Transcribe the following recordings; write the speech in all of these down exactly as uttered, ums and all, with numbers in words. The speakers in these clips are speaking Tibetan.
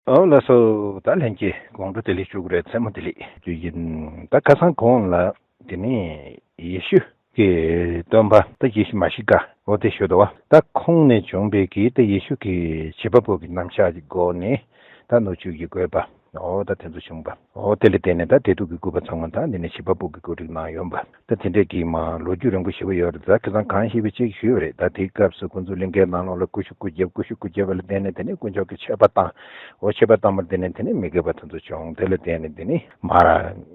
ཨོ་ལགས་སོ། ད་ལྷན་རྒྱས་དགོང་དྲོ་བདེ་ལེགས་ཞུ་གི་རེད། མཚན་མོ་བདེ་ལེགས་ཞུ་ཡིན། ད་ཁ་སང་གོང་ལ་དེ་ནས་ཡེ་ཤུ་གི་སྟོན་པ་ད་ཡེ་ཤུ་མ་ཤི་ཀ་འོ་དེ་ཞུ་དོ། ད་ཁོང་ནས་བྱུང་བའི་གི་ད་ཡེ་ཤུ་གི་བྱེད་པ་པོ་གི་རྣམ་གཞག་གི་སྒོ་ནས་ད་ནུ་ཆུ་གི་བཀོད་པ་འོ་ད་དེ་ཚོ་བྱུང་བ། འོ་དེ་ལ་བརྟེན་ནས་ད་བདེ་སྡུག་གི་སྐུད་པ་ཚང་མ་ད་འདི་ནས་བྱེད་པ་པོ་གི་བཀོད་སྒྲིག་གནང་ཡོད་པ། ད་དེ་འདྲས་ཀྱི་མ་ལོ་རྒྱུས་རིང་པོ་ཞེ་པོ་ཡོད་རེད། ད་ཁ་སང་གང་ཞིག་པའི་ཅིག་ཞུས་པ་རེད། ད་དེའི་སྐབས་སུ་ཁོང་ཚོ་གླིང་གའི་ནང་ལོགས་ལ་ཀུ་ཤུ་ཀུ་རྒྱབ་ཀུ་ཤུ་ཀུ་རྒྱབ་ལ་བརྟེན་ནས་དེ་ནས་དཀོན་མཆོག་གི་མཆོད་པ་བཏང་། འོ་མཆོད་པ་བཏང་བར་བརྟེན་ནས་དེ་ནས་མི་དགེ་བ་དེ་ཚོ་བྱུང་། དེ་ལ་བརྟེན་ནས་དེ་ནས་མར་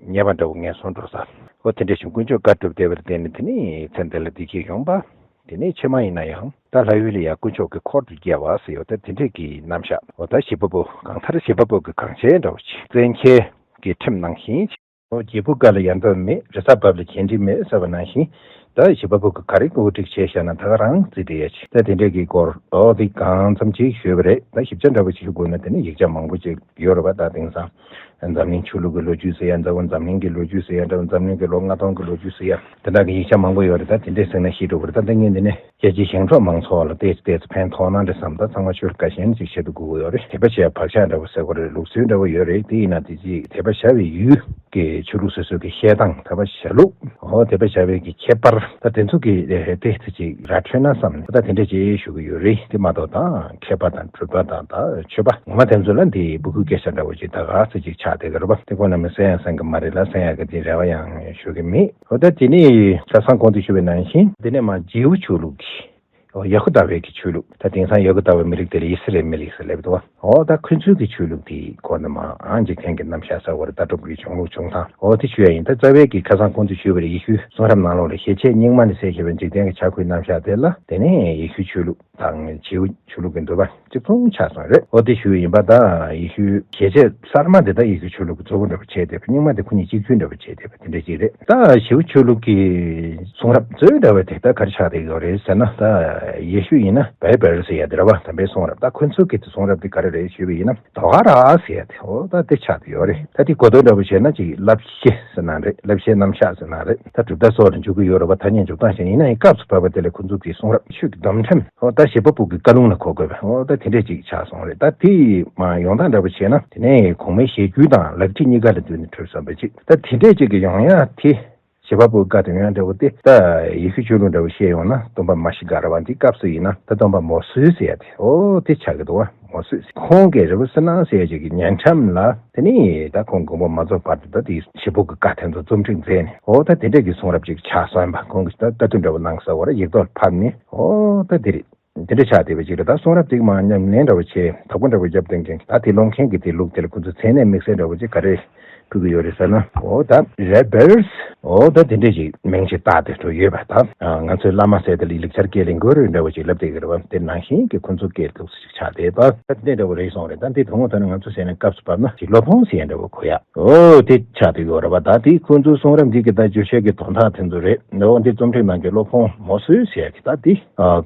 ཉེས་པ་འདྲ་བོ་ངན་སོང་འགྲོ་ས། འོ་དེ་འདྲས་བྱུང་། དཀོན་མཆོག་བཀའ་སྒྲུབ་བསྡད་པ་ལ་བརྟེན་ནས་དེ་ནས་ཚེ་འདི་ལ་བདེ་སྐྱིད་ཡོང་བ། དེ་ནས་ཕྱི་མ་ཡིན་ན་ཡང་ད་ལྷ་ཡུལ་ལ་ཡང་དཀོན་མཆོག་གི་འཁོར་དུ་སྐྱེ་བ་ཟེར་ཡོད། ད་དེ་འདྲས་ཀྱི་རྣམ་གཞག་འོ་ད་བྱེད་པ་པོ་གང་ལྟར་བྱེད་པ་པོ་གི་གང་བྱས་འདྲ་བོ་ཅིག་བཙན་ཁྱེར་གྱི་ཁྲིམས་ནང་བཞིན། ཨོ་རྒྱལ་པོ་བཀའ་ལ་ཡ་འདབས་མེད། རི་ས་བབས་ལ་གྱེན་འགྲིམ་མེད་ཟེར་བ་ནང་བཞིན། ད་བྱེད་པ་པོ་གི་ག་རེ་བཀོད་སྒྲིག་བྱས་བཞག་ན་ད་ག་རང་བརྩིས་བསྡད་ཡ་ཅིག་ད་དེ་འདྲས་ཀྱི་སྐོར་ཨོ་དེ་གང་འཚམ་ཅིག་ཞུས་པ་རེད། ད་ཞིབ་ཆ་འདྲ་བོ་ཅིག་ཞུ་དགོས་ན་དེ་ནི་ཡིག་ཆ་མང་པོ་ཅིག་ཡོད་རེད་པ། ད་དེང་སང་འཛམ་གླིང་ཆོས་ལུགས་ཀྱི་ལོ་རྒྱུས་ཟེར་ཡ་འདྲ་བོ། འཛམ་གླིང་གི་ལོ་རྒྱུས་ཟེར་ཡ་འདྲ་བོ། འཛམ་གླིང་གི་ལོ་ལྔ་སྟོང་གི་ལོ་རྒྱུས་ཟེར་ཡ་དེ་འདྲ་གི་ཡིག་ཆ་མང་པོ་ཡོད་རེད། ད་དེ་འདྲས་ཟེར་ན་ཤེས་འགྲོ་གི་རེད། ད་ལྟ་ངས་འདི་ནས། རྒྱལ་སྤྱིའི་ཞིང་འབྲོག་མང་ཚོགས་ལ་ཏོག་ཙམ་ཏོག་ཙམ་ཕན་ཐོགས་ན་འདྲ་བསམ། ད་ཚང་མ་ཆོས་ལ་དགའ་ཞེན་ཅིག་བྱེད་དུ་དགོས་ཀྱི་ཡོད་རེད། དད་པ་བྱེད་ཡ་བག་ཆགས་འདྲ་བོ་ཟེར་དགོས་རེད། ལུགས་སྲོལ་འདྲ་བོ་ཡོད་རེད། དེ་ཡིན་ན་དེ་ཅིག་དད་པ་བྱ་བའི་ཡུལ་གྱི་ཆོས་ལུགས་སོ་སོ་གི་བཤད་སྟངས། དད་པ་བྱ་ལུགས། འོ་དད་པ་བྱ་བའི་གི་ཁྱད་པར་ད་དེ་ཚོ་གི་ཏོག་ཙམ་ཅིག་ར་འཕྲོད་ན་བསམ་ནས་ད་དེ་འདྲ་ཅིག་ཞུ་གི་ཡོད་རེད། དེ་མ་གཏོགས་ད་མཁས་པ་དང་གྲུབ་པ་དང་ད་ཆོས་པ་ངོ་མ་དེ་ཚོ་ལ་འདི་སྤུ་གུའི་སྐད་ཆ་འདྲ་བོ་ཅིག་ད་ག་ཚོད་ཅིག་ཆགས་བསྡད་ཀྱི་རེད་པ། དེ་ཁོ་ན་མི་གསན་ཡང་གསན་གི་མ་རེད་ལ། གསན་ཡག་གི་དེ་རེ་བ་ཡང་ཞུ་གི་མེད། འོ་ད་དེ་ནས་ཁ་སང་གོང་དུ་ཞུས་པ་ནང་བཞིན་དེ་ནས་མར་རྗེའུ་ཆོས་ལུགས་ཀྱི་ཡ་ཧུ་དཱ་བའི་གི་ཆོས་ལུགས། ད་དེང་སང་ཡ་ཧུ་དཱ་བའི་མི་རིགས་དེ་ལ་ཨི་སི་རེལ་མི་རིགས་ཟེར་ལབ་འདུག་བ། འོ་ད་ཁོ་ཚོའི་གི་ཆོས་ལུགས་དེའི་སྐོར་ནས་མར་འཇིག་རྟེན་གྱི་རྣམ་གཞག་ཟེར་བ་རེད། ལྟ་གྲུབ་ཀྱི་བྱུང་ལུགས་བྱུང་སྟངས། འོ་དེ་ཞུ་ཡ་ཡིན། ད་རྩ་བའི་གི་ཁ་སང་གོང་དུ་ཞུས་པ་རེད། ཡེ་ཤུའི་གསུང་རབ་ནང་ལོགས་ལ་ཞལ་ཆད་སྙིགས་མ་ནི་ཟེར་བཞིན་པའི་འཇིག་རྟེན་གྱི་བྱ་འགུལ་རྣམ་གཞག་དེ་ལ་དེ་ནས་ཡེ་ཤུའི་ཆོས་ལུགས་དང་རྗེའུ་ཆོས་ལུགས་ཀྱི་འདུལ་བ་གཅིག་མཚུངས་ཆགས་སོང་རེད། འོ་དེ་ཞུས་ཡིན་པ། ད་ཡེ་ཤུའི་ཞལ་ཆད་གསར་མ་དེ་ད་ཡེ་ཤུ་ཆོས་ལུགས་ཀྱི་གཙོ་བོ་འདྲ་བོ་བྱས་བསྡད་པ། རྙིང་མ་དེ་ཁོ་གཉིས་གཅིག་མཐུན་འདྲ་བོ་བྱས་བསྡད་པ་དེ་འདྲ་ཅིག་རེད། ད་ཞེའུ་ཆོས་ལུགས་ཀྱི་གསུང་རབ་གཙོ་བོ་འདྲ་བོ་དེ་ད་ག་རེ་ཆགས་བསྡད་ཡོད་རེད་ཟེར་ན། ད་ཡེ་ཤུ་ཡིན་ན་བའི་བལ་ཟེར་ཡ་དེ་རེད་བ། དམ་པའི་གསུང་རབ། ད་ཁོ་ཚོ་གི་དེ་གསུང་རབ་དེ་ག་རེ་རེད་ཞུས་པ་ཡིན་ན། དོ་ག་ར་ཟེར་ཡ་དེ་འོ་ད་དེ་ཆགས་བསྡད་ཡོད་རེད། ད་དེ་གོ་དོན་འདྲ་བོ་བྱས་ན་ཅིག་བསླབ་བྱ་ཟེར་ན་རེད། བསླབ་བྱའི་རྣམ་གཞག་ཟེར་ན་རེད། ད་གྲུབ་མཐའ་སོགས་ལ་འཇུག་གི་ཡོད་རེད་བ། ཐ་སྙད་འཇུག་སྟངས་ཤིག་ཡིན་ན་ཡང་སྐབས་སུ་བབས་པ་དེ་ལ་ཁོ་ཚོ་གི་གསུང་རབ་ཆོས་ཀྱི་སྡོམ་ཁྲིམས། འོ་ད་བྱེད་པ་པོ་གི་བཀའ་ལུང་ལ་གོ་དགོས་པ། འོ་ད་དེ་འདྲས་ཅིག་ཆགས་སོང་རེད། ད་དེ་མ་ཡོང་སྟངས་འདྲ་བོ་བྱས་ན་དེ་ནས་གོང་མའི་ཞལ་རྒྱུན་དང་ལག་བྲིས་གཉིས་ཀ་ལ་བསྟུན་ནས་གྲུབ་སོང་བ་ཅིག་ད་དེ་འདྲས་ཅིག་གི་ཡོང་ཡ་དེ་བྱེད་པ་པོའི་བཀའ་དང་ཡོང་ཡ་འདྲ་བོ་དེ་ད་ཡེ་ཤུ་ཆོས་ལུགས་འདྲ་བོ་བཤད་ཡོང་ན་སྟོན་པ་མ་ཤི་ཀ་ར་བ་འདི་སྐབས་སུ་ཡིན་ན་ད་སྟོན་པ་མོ་སི་ཟེར་ཡ་དེ་འོ་དེ་ཆགས་ཀྱི་འདུག་བ། མོ་སི་ཁོང་གིས་རི་བོ་སི་ན་ཟེར་ཡ་ཅིག་གི་ཉེ་འགྲམ་ལ་དེ་ནས་ད་ཁོང་མགོན་པོ་མ་རྫོགས་བར་དུ་ད་དེ་བྱེད་པོ་གི་བཀའ་དེ་ཚོ་རྩོམ་སྒྲིག་མཛད་ནས་འོ་ད་དེ་འདྲས་ཀྱི་གསུང་རབ་ཅིག་ཆགས་སོང་བ། ཁོང་གིས་ད་ལྟ་དུས་འདྲ་བོ་གནང་ས་འོ་ར་ཡིག་ཐོག་ལ་ཕབ་ནས་འོ་ད་དེ་རེད། དེ་འདྲ་ཆགས་བསྡད་པ་ཅིག་རེད། ད་གསུང་རབ་དེ་མར་ཉམས་ལེན་འདྲ་བོ་བྱས་དོ་དགོང་འདྲ་བོ་རྒྱབ་བསྡད་མཁན་གྱི་ད་དེ་ཀློག་མཁན་གྱི་དེ་ལུགས་དེ་ལ་ཁོ་ཚོ་མཚན་གནས་དམིགས་བསལ་འདྲ་བོ་ཅིག་ག་རེ་ཕུལ་གྱི་ཡོད་རེད་ཟེར་ན། འོ་ད་རེ་བེར་སི་འོ་ད་དེ་འདྲ་ཅིག་མིང་ཅིག་བཏགས་ཏེ་འགྲོ་ཡོད་པ། ད་ང་ཚོའི་བླ་མ་ཟེར་དེ་ལ་ལེགས་སྦྱར་སྐད་ལ་གུ་རུ་འདྲ་བོ་ཅིག་ལབ་བསྡད་ཀྱི་རེད་བ། དེ་ནང་བཞིན་གྱི་ཁོ་ཚོ་སྐད་ལུགས་སུ་ཅིག་ཆགས་བསྡད་པ། ད་དེ་འདྲ་བོ་རེད་སོང་རེད། ད་འདི་དོན་ངོ་ཐོག་ནས་ང་ཚོ་ཟེར་ན་སྐབས་སུ་བབས་ན་ཅིག་སློབ་དཔོན་ཟེར་ཡ་འདྲ་བོ་གོ་ཡ། འོ་དེ་ཆགས་བསྡད་ཡོད་རེད་བ། ད་དེ་ཁོ་ཚོའི་གསུང་རབ་འདི་གི་ད་བརྗོད་བྱེད་ཀྱི་དོན་དག་དེ་ཚོ་རེད། འོ་འདི་རྩོམ་སྒྲིག་གནང་མཁན་སློབ་དཔོན་མོ་སི་ཟེར་ཡ་གི་ད་དེ་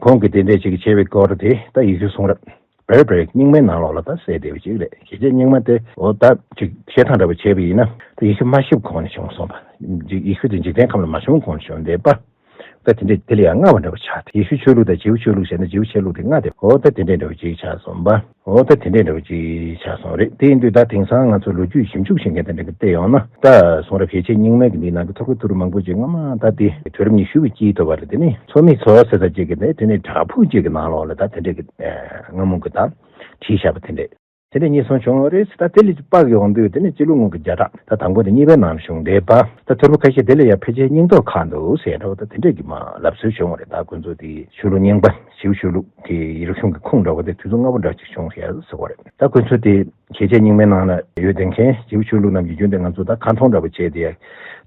ཁོང་གིས་དེ་འདྲས་ཅིག་བྱས་པའི་སྐོར་དེ་ད་ཡེ་ཤུའི་གསུང་རབ་བེར་བེར་རྙིང་མའི་ནང་ལོགས་ལ་ད་གསལ་བསྡད་པ་ཅིག་རེད། ཞལ་ཆད་རྙིང་མ་དེ་འོ་ད་ཅིག་བཤད་སྟངས་འདྲ་པོ་བྱས་པ་ཡིན་ན་ད་ཡེ་ཤུ་མ་ཤི་བའི་གོང་ནས་བྱུང་སོང་བ། ཡེ་ཤུ་དེ་འཇིག་རྟེན་ཁམས་ལ་མ་བྱུང་གོང་ནས་བྱུང་བསྡད་པ། ད་དེ་འདྲས་དེ་ལ་ཡང་སྔ་བ་འདྲ་པོ་ཆགས་ཏེ་ཡེ་ཤུ་ཆོས་ལུགས་དང་རྗེའུ་ཆོས་ལུགས་བྱས་ན་རྗེའུ་ཆོས་ལུགས་དེ་སྔ་དེ་འོ་ད་དེ་འདྲས་འདྲ་པོ་ཅིག་ཆགས་སོང་བ། འོ་ད་དེ་འདྲས་འདྲ་པོ་ཅིག་ཆགས་སོང་རེད། དེ་ཡིན་དུས་ད་དེང་སང་ང་ཚོ་ལོ་རྒྱུས་ཞིབ་འཇུག་བྱེད་མཁན་དེ་འདྲ་གི་བལྟས་ཡོང་ན་ད་གསུང་རབ་ཞལ་ཆད་རྙིང་མའི་གི་འདི་ནང་གི་ཐོར་བུ་ཐོར་བུ་མང་པོ་ཅིག་སྔ་མ་ད་དེ་དུས་རབས་ཉི་ཤུ་གི་དཀྱིལ་དུ་བ་ལ་དེ་ནས་ཚོགས་མི་ཚོ་ཟེར་ས་ཅིག་གི་དེ་དེ་ནས་བྲག་ཕུག་ཅིག་གི་ནང་ལོགས་ལ་ད་དེ་འདྲས་གི་སྔ་མོ་གི་ད་བྲིས་བཞག་པ་དེ་འདྲས། དེ་འདྲ་གཉིས་གསུམ་བྱུང་བ་རེད། ད་དེ་ལས་ཕར་ཡོང་དུས་དེ་ནི་སྤྱི་ལོ་སྔོན་གྱི་བརྒྱ་ཕྲག་ད་དང་པོ་དེ་གཉིས་པའི་ནང་བྱུང་བསྡད་པ། ད་ཐོར་བུ་ཁ་ཤས་དེ་ལ་ཡང་ཕལ་ཆེར་སྙིང་སྟོབས་ཁག་འདུག་ཟེར་འདྲ་བོ་ད་དེ་འདྲས་ཀྱི་མ་ལབ་སྲོལ་བྱུང་བ་རེད། ད་ཁོ་ཚོ་དེ་ཆོས་ལུགས་རྙིང་པ་ཞེའུ་ཆོས་ལུགས་ཀྱི་རིག་གཞུང་གི་ཁུངས་འདྲ་བོ་དེ་དུས་ཚོད་སྔ་པོ་འདྲ་ཅིག་བྱུང་ཟེར་ཟེར་བ་རེད། ད་ཁོ་ཚོ་དེ་ཞལ་ཆད་རྙིང་མའི་ནང་ལ་ཡོད་བསྡད་མཁན་ཞེའུ་ཆོས་ལུགས་རྣམས་ཀྱི་རྒྱུན་དེ་ང་ཚོ་ད་ཁ་མཐོང་འདྲ་བོ་བྱས་ཏེ་ཡ་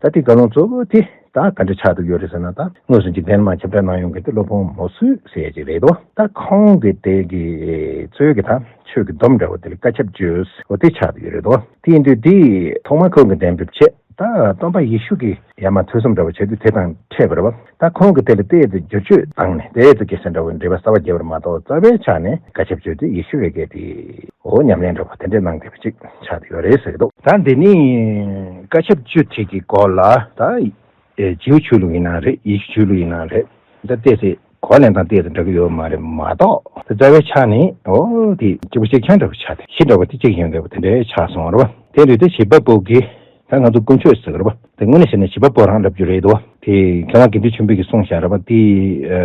ད་དེ་བཀའ་ལུང་གཙོ་བོ་དེ། ད་ག་འདྲ་ཆགས་བསྡད་ཡོད་རེད་ཟེར་ན། ད་དངོས་སུ་འཇིག་རྟེན་མར་ཁྱབ་བསྒྲགས་གནང་ཡོང་མཁན་དེ་སློབ་དཔོན་མོ་སི་ཟེར་ཡ་ཅིག་རེད་དོ། ད་ཁོང་གི་དེ་གི་གཙོས་ཀྱི་ད་ཆོས་ཀྱི་སྡོམ་འདྲ་བོ་དེ་ལ་བཀའ་ཁྱབ་བརྗོད་འོ་དེ་ཆགས་བསྡད་ཡོད་རེད་དོ། དེ་ཡིན་དུས་དེ་ཐོག་མར་ཁོང་གིས་གདན་འདྲེན་བྱས། ད་སྟོན་པ་ཡེ་ཤུ་གིས་ཡར་མར་ཐོས་བསམ་འདྲ་བོ་བྱས་དུས་དེ་དང་འཕྲད་པ་རེད་བ། ད་ཁོང་གིས་དེ་ལ་ཏོག་ཙམ་བསྒྱུར་བཅོས་བཏང་ནས་ཏོག་ཙམ་སྐད་ཆ་འདྲ་བོ་འགྲེལ་པ་གསར་པ་བརྒྱབ་པ་རེད་མ་གཏོགས་རྩ་བའི་ཆ་ནས་བཀའ་ཁྱབ་བརྗོད་དེ་ཡེ་ཤུ་བའི་སྐད་དེ་འོ་ཉམས་ལེན་འདྲ་བོ་དེ་འདྲས་གནང་བསྡད་པ་ཅིག་ཆགས་བསྡད་ཡོད་རེད་ཟེར་གི་འདུག་ད་འདི་ནི་བཀའ་ཁྱབ་བརྗོད་དེ་གི་སྐོར་ལ་ད། ཨེ་རྗེའུ་ཆོས་ལུགས་ཡིན་ན་རེད། ཡེ་ཤུ་ཆོས་ལུགས་ཡིན་ན་རེད། ད་ཏོག་ཙམ་ གོ་ལེན་དང་ཏོག་ཙམ་འདྲ་གི་ཡོད་མ་རེད་མ་གཏོགས། ད་རྩ་བའི་ཆ་ནས་འོ་དེ་གཅིག་པ་གཅིག་རྐྱང་འདྲ་བོ་ཆགས་ཏེ་གཞི་འདྲ་བོ་དེ་གཅིག་ཡིན་འདྲ་བོ་དེ་འདྲའི་ཆགས་སོང་རེད་བ། དེ་དུས་དེ་བྱེད་པ་པོ་གིས་ད་ང་ཚོ་དཀོན་མཆོག་ཟེར་གི་རེད་བ། དེ་དངོས་གནས་བྱས་ན་བྱེད་པ་པོ་རང་ལབ་རྒྱུ་རེད་དོ། དེ་མཁས་དབང་དགེ་འདུན་ཆོས་འཕེལ་གྱིས་གསུངས་བཞག་རེད་བ། དེ་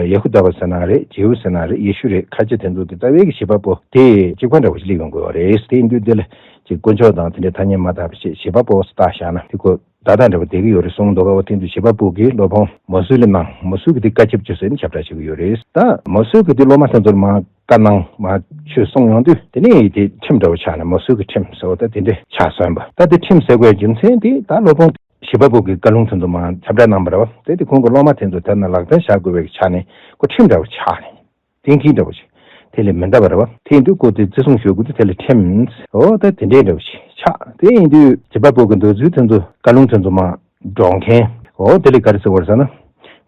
ཡ་ཧུ་དཱ་བ་ཟེར་ན་རེད། ཇེའུ་ཟེར་ན་རེད། ཡེ་ཤུ་རེད། ཁ་ཆེ་དེ་ཚོ་དེ་རྩ་བའི་གི་བྱེད་པ་པོ་དེ་གཅིག་པ་འདྲ་བོ་ཞིག་སླེབས་ཡོང་དགོས་པ་རེད། དེ་ཡིན་དུས་དེ་ལ་ཅིག་དཀོན་མཆོག་དང་དེ་འདྲའི་ཐ་སྙད་མ་དག་པ་ཞིག་བྱེད་པ་པོ་ཟེར་བཏགས་བཞག་ན་དེ་ཁོ་ད་ལྟ་འདྲ་བོ་བསྡད་ཀྱི་ཡོད་རེད་གསུངས་འདུག་ག། འོ་དེ་དུས་བྱེད་པ་པོ་གིས་སློབ་དཔོན་མོ་སུ་ལ་གནང་། མོ་སུ་གིས་དེ་བཀའ་ཁྱབ་བྱས་ཟེར་ནས་ཁྱབ་བསྒྲགས་བྱེད་ཀྱི་ཡོད་རེད། ད་མོ་སུ་གིས་དེ་སློབ་མ་དེ་ཚོར་མར་བཀའ་གནང་མར་ཆོས་གསུངས་ཡོང་དུས་དེ་ནས་དེ་ཁྲིམས་འདྲ་བོ་ཆགས་ནས་མོ་སུ་གི་ཁྲིམས་ཟེར་བ་ད་དེ་འདྲ་ཆགས་སོང་བ། ད་དེ་ཁྲིམས་ཟེར་དགོས་རྒྱུ་མཚན་དེ་ད་སློབ་དཔོན་བྱེད་པ་པོ་གི་བཀའ་ལུང་དེ་ཚོ་མར་ཁྱབ་བསྒྲགས་གནང་བ་རེད་བ། དེ་དེ་ཁོང་གི་སློབ་མ་དེ་ཚོ་དེ་ན་ལག་བསྟར་བྱ་དགོས་པའི་ཆ་ནས་ཁོ་ཁྲིམས་འདྲ་བོ་ཆགས་ནས། གཏན་འཁེལ་འདྲ་བོ་ཞིག་དེ་ལས་མི་འདའ་བ་རེད་བ། དེ་ཡིན་དུས་ཁོ་དེ་བརྩི་སྲུང་ཞུ་དགོས་དུས་དེ་ལ་ཁྲིམས་འོ་ད་དེ་འདྲའི་འདྲ་བོ་ཞིག་ཆགས། དེ་ཡིན་དུས་བྱེད་པ་པོ་གི་འདོད་ཚུལ་དེ་ཚོ་བཀའ་ལུང་དེ་ཚོ་མར་སྒྲོག་མཁན་འོ་དེ་ལས་ག་རེ་ཟེར་བ་རེད་ཟེར་ན་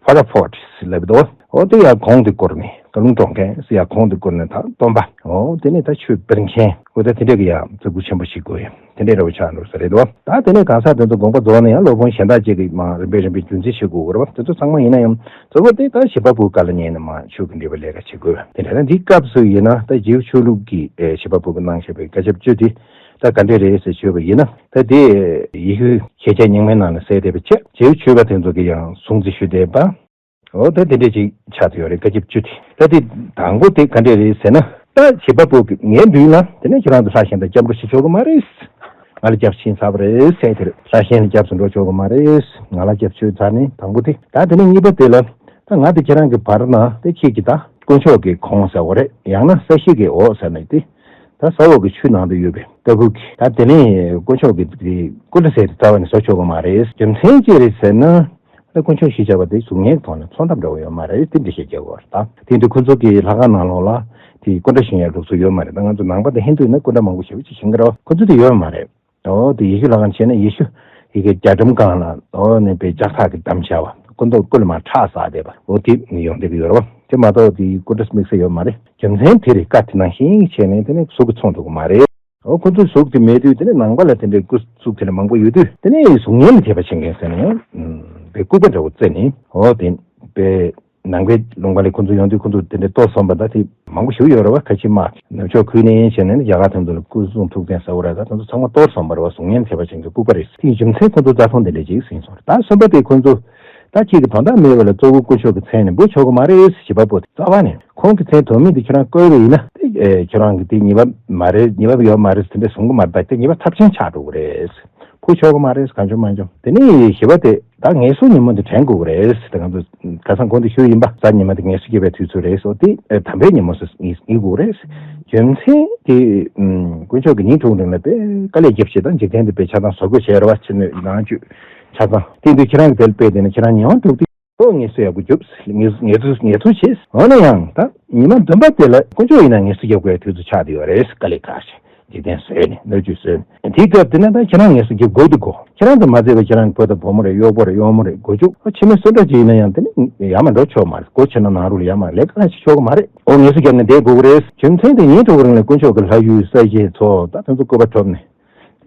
ཕ་ར་ཕོར་ཊི་ལབ་འདུག་འོ་དེ་ཡར་གོང་དེ་བསྐོར་ནས་བཀའ་ལུང་སྒྲོག་མཁན་ཟེར་ཡར་གོང་དེ་བསྐོར་ནས་ད་སྟོན་པ་འོ་དེ་ནས་ད་ཆོས་སྤེལ་མཁན་འོ་ད་དེ་འདྲ་གི་ཡར་བརྩི་བཀུར་ཆེན་པོ་ཞིག་དགོས་ཡ། དེ་འདྲའི་འདྲ་བོ་ཆགས་འགྲོ་ས་རེད་དོ། ད་དེ་ནས་གང་ཟག་དེ་ཚོ་དགོངས་པ་རྫོགས་ནས་ཡང་སློབ་དཔོན་གཞན་དག་ཅིག་གིས་མར་རིམ་པས་རིམ་པས་རྒྱུན་འཛིན་བྱེད་དགོས་ཀྱི་རེད་བ། དེ་ཚོ་ཚང་མ་ཡིན་ན་ཡང་གཙོ་བོ་དེ་ད་བྱེད་པ་པོའི་བཀའ་ལ་ཉན་ནས་མར་ཆོས་ཀྱི་འབྲེལ་བའི་ལས་ཀ་བྱེད་དགོས། དེ་འདྲ་ན་འདིའི་སྐབས་སུ་ཡིན་ན་ད་རྗེའུ་ཆོས་ལུགས་ཀྱི་ཨེ་བྱེད་པ་པོ་གིས་གནང་བཞག་པའི་བཀའ་ཁྱབ་བཅུ་དེ་ད་ག་འདྲས་རེད་ཟེར་ཞུས་པ་ཡིན་ན། ད་དེ་ཡེ་ཤུའི་ཁྱེད་ཅག་རྙིང་མའི་ནང་ལ་གསལ་བསྡད་པའི་ཕྱིར་རྗེའུ་ཆོས་པ་དེ་ཚོ་གིས་ཡང་སྲུང་བརྩི་ཞུས་བསྡད་པ། འོ་ད་དེ་འདྲས་ཅིག་ཆགས་ཏེ་ཡོད་རེད། བཀའ་ཁྱབ་བཅུ་དེ། ད་དེ་དང་པོ་དེ་ག་འདྲས་རེད་ཟེར་ན། ད་བྱེད་པ་པོ་གིས་ངའི་མདུན་ལ་དེ་ནས་ཁྱེད་རང་ཚོ་ལྷ་གཞན་དང་སྐྱབས་འགྲོ་བྱེད་ཆོག་གི་མ་རེད། ང་ལ་སྐྱབས་ཕྱིན་ཚར་བ་རེད་ཟེར་དེར་ལྷ་གཞན་ལ་སྐྱབས་སུ་འགྲོ་ཆོག་གི་མ་རེད། ང་ལ་སྐྱབས་བཅོལ་ཚར་ནས་དང་པོ་དེ། ད་དེ་ནས་གཉིས་པ་དེ་ལ་ད་ང་དེ་ཁྱེད་རང་གི་བར་ན་དེ་ཁྱེད་ཀྱི་ད་དཀོན་མཆོག་གི་གོང་ཟེར་བ་རེད། ཡང་ན་ས་གཞི་གི་འོག་ཟེར་ནས་དེ་ད་ས་འོག་གི་ཆུ་ནང་དུ་ཡོད་པའི་ལྟ་བུ་གི་ད་དེ་ནས་དཀོན་མཆོག་གི་གི་སྐུ་འདྲ་ཟེར་དེ་རྩ་བ་ནས་བཟོ་ཆོག་གི་མ་རེད། རྒྱུ་མཚན་ཅི་རེད་ཟེར་ན། ད་དཀོན་མཆོག་གཞིས་ཆགས་པ་དེ་གཟུགས་བརྙན་གྱི་ཐོག་ནས་མཚོན་ཐབས་འདྲ་བོ་ཡོད་མ་རེད། དེ་འདྲ་ཞིག་རྒྱག་དགོས་རེད། ད་དེ་འདྲ་ཁོ་ཚོ་གི་ལྷ་ཁང་ནང་ལོགས་ལ་དེ་སྐུ་འདྲ་བཞེངས་ཡག་ལུགས་སྲོལ་ཡོད་མ་རེད། ད་ང་ཚོ་ནང་པ་དང་ཧིན་དུ་ཡིན་ན་སྐུ་འདྲ་མང་པོ་ཞེ་པོ་ཅིག་བཞེངས་ཀྱི་རེད་བ། ཁོ་ཚོ་དེ་ཡོད་མ་རེད། འོ་དེ་ཡེ་ཤུ་ལྷ་ཁང་བྱས་ན་ཡེ་ཤུ་ཡི་གེ་རྒྱ་གྲམ་སྒང་ལ་འོ་ནས་པའི་ལྕགས་ཐག་གི་འདམ་བྱ་བ་སྐུ་མདོག་སྐུ་ལ་མ་ཁྲག་ཟག་བསྡད་པ་འོ་དེ་ཡོང་བསྡད་ཀྱི་ཡོད་རེད་བ། དེ་མ་གཏོགས་དེ་སྐུ་འདྲ་དམིགས་བསལ་ཡོད་མ་རེད། རྒྱུ་མཚན་དེ་རེད། བཀའ་དེ་ནང་བཞིན་བྱས་ནས་དེ་ནས་གཟུགས་ཀྱི་མཚོན་ཐུབ་ཀྱི་མ་རེད། འོ་ཁོ་ཚོའི་གཟུགས་དེ་མེད་དུས་དེ་ནས་ནང་པ་ལ་དེ་འདྲའི་སྐུ་གཟུགས་དེ་འདྲ་མང་པོ་ཡོད་དུས་དེ་ནས་གཟུགས་བརྙན་ལ་དད་པ་བྱེད་མཁན་ཟེར་ནས་ཡང་ཨུམ་པའི་ལྐུགས་པ་འདྲ་བོ་བརྩེ་ནས་འོ་དེ་པའི་ནང་པའི་ལུང་པ་ལ་ཁོ་ཚོ་ཡོང་དུས་ཁོ་ཚོ་དེ་འདྲའི་གཏོར་སོང་བ་ད་དེ་མང་པོ་ཞིག་ཡོད་རེད་བ། ཁ་ཆེ་དམག་ནུབ་ཕྱོགས་ཁུལ་ནས་བྱས་ནས་རྒྱ་གར་དོན་དུ་ལ་སྐུ་གསུང་ཐུགས་རྟེན་ཟེར་བ་རེད། ད་དེ་ཚོ་ཚང་མ་གཏོར་སོང་བ་རེད་བ། གཟུགས་བརྙན་དད་པ་བྱེད་མཁན་ལྐུགས་པ་རེད། དེ་ཡི་རྒྱུ་མཚན་ཁོ་ཚོ་རྩ་ཁྲིམས་དེ་འདྲ་ཅིག་ཟིན་སོང་རེད། ད་གསུམ་པ་དེ་ཁོ་ཚོ། ད་ཁྱེད་ཀྱི་དོན་དག་མེད་པ་ལ་གཙོ་བོ་དཀོན་མཆོག་གི་མཚན་ནས་འབོད་ཆོག་གི་མ་རེད་ཟེར་བྱེད་པ་པོ་དེ་རྩ་བ་ནས་ཁོང་གི་མཚན་དོན་མེད་དུ་ཁྱོད་རང་བཀོལ་བ་ཡིན་ན་དེ་ཨེ་ཁྱོད་རང་གི་དེ་ཉེས་པ་མ་རེད། ཉེས་པ་ཡོད་མ་རེད། དེ་འདྲ་གསུང་གི་མ་རེད། ད་དེ་ཉེས་པ་ཚབས་ཆེན་ཆགས་འགྲོ་གི་རེད། འབོད་ཆོག་གི་མ་རེད། གང་བྱུང་མང་བྱུང་། དེ་ནས་བཞི་པ་དེ་ད་ངལ་གསོ་ཉིན་མོ་དེ་དྲན་དགོས་གི་རེད། དེ་ང་ཚོ་ཁ་སང་གོང་དུ་ཞུས་ཡིན་པ། གཟའ་ཉི་མ་དེ་ངལ་གསོ་རྒྱབ་པའི་དུས་ཚོད་རེད། སོ་དེ་ཨེ་དམ་པའི་ཉིན་མོ་སུ་ངེས་ངེས་དགོས་གི་རེད། རྒྱུ་མཚན་དེ་ཨུམ་དཀོན་མཆོག་གི་ཉིན་དྲུག་རིང་ལ་དཔེ་དཀའ་ལས་རྒྱབ་བྱས་དང་འཇིག་རྟེན་དེ་དཔེ་ཆ་ཚང་བཟོ་བཀོད་བྱས་རེད་བ། ཕྱི་སྣོད་ནང་བཅུད་ཆ་ཚང་། དེ་དུས་ཁྱེད་རང་གི་དེ་ལ་དཔེ་དེ་ནི་ཁྱེད་རང་ཉེ་བར་འགྲོ་དུས་ཁོ་ངལ་གསོ་ཡག་པོ་རྒྱོབ། ངལ་ངལ་གསོ་ངལ་གསོ་བྱེད། འོ་ན་ཡང་ད་ཉི་མ་བདུན་པ་དེ་ལ་དཀོན་མཆོག་ཡིན་ན་ངལ་གསོ་རྒྱབ་དགོས་ཡ་དུས་ཚོད་ཆགས་བསྡད་ཡོད་རེད། དཀའ་ལས་ཁག་ཞིག་འཇིག་རྟེན་བཟོས་ནས་སྣོད་བཅུད་བཟོས་ནས་དེའི་སྐབས་དེ་ན་ད་ཁྱེད་རང་ངལ་གསོ་རྒྱབ་དགོས་དུ་གོ། ཁྱེད་རང་ཚོ་མ་བརྩེས་པ་ཁྱེད་རང་གི་བུ་དང་བུ་མོ་རེད། གཡོག་པོ་རེད། གཡོག་མོ་རེད། སྒོ་ཕྱུགས། ཨ་ཕྱི་མི་སུ་འདྲ་ཅིག་ཡིན་ན་ཡང་དེ་ནི་ཡར་མར་འགྲོ་ཆོག་མ་རེད། སྒོ་ཕྱེ་ན་ནང་རུ་ལ་ཡར་མར་ལས་ཀ་ལ་བྱེད་ཆོག་གི་མ་རེད། ཨོ་ངལ་གསོ་རྒྱབ་ནས་བསྡད་དགོས་ཀྱི་རེད། རྒྱུ་མཚན་དེ་ཉིན་དྲུག་རིང་ལ་དཀོན་མཆོག་གི་ལྷ་ཡུལ་ས་གཞི་ཚོ་ད་དེ་ཚོ་བཀོད་པ་གྲུབ་ནས།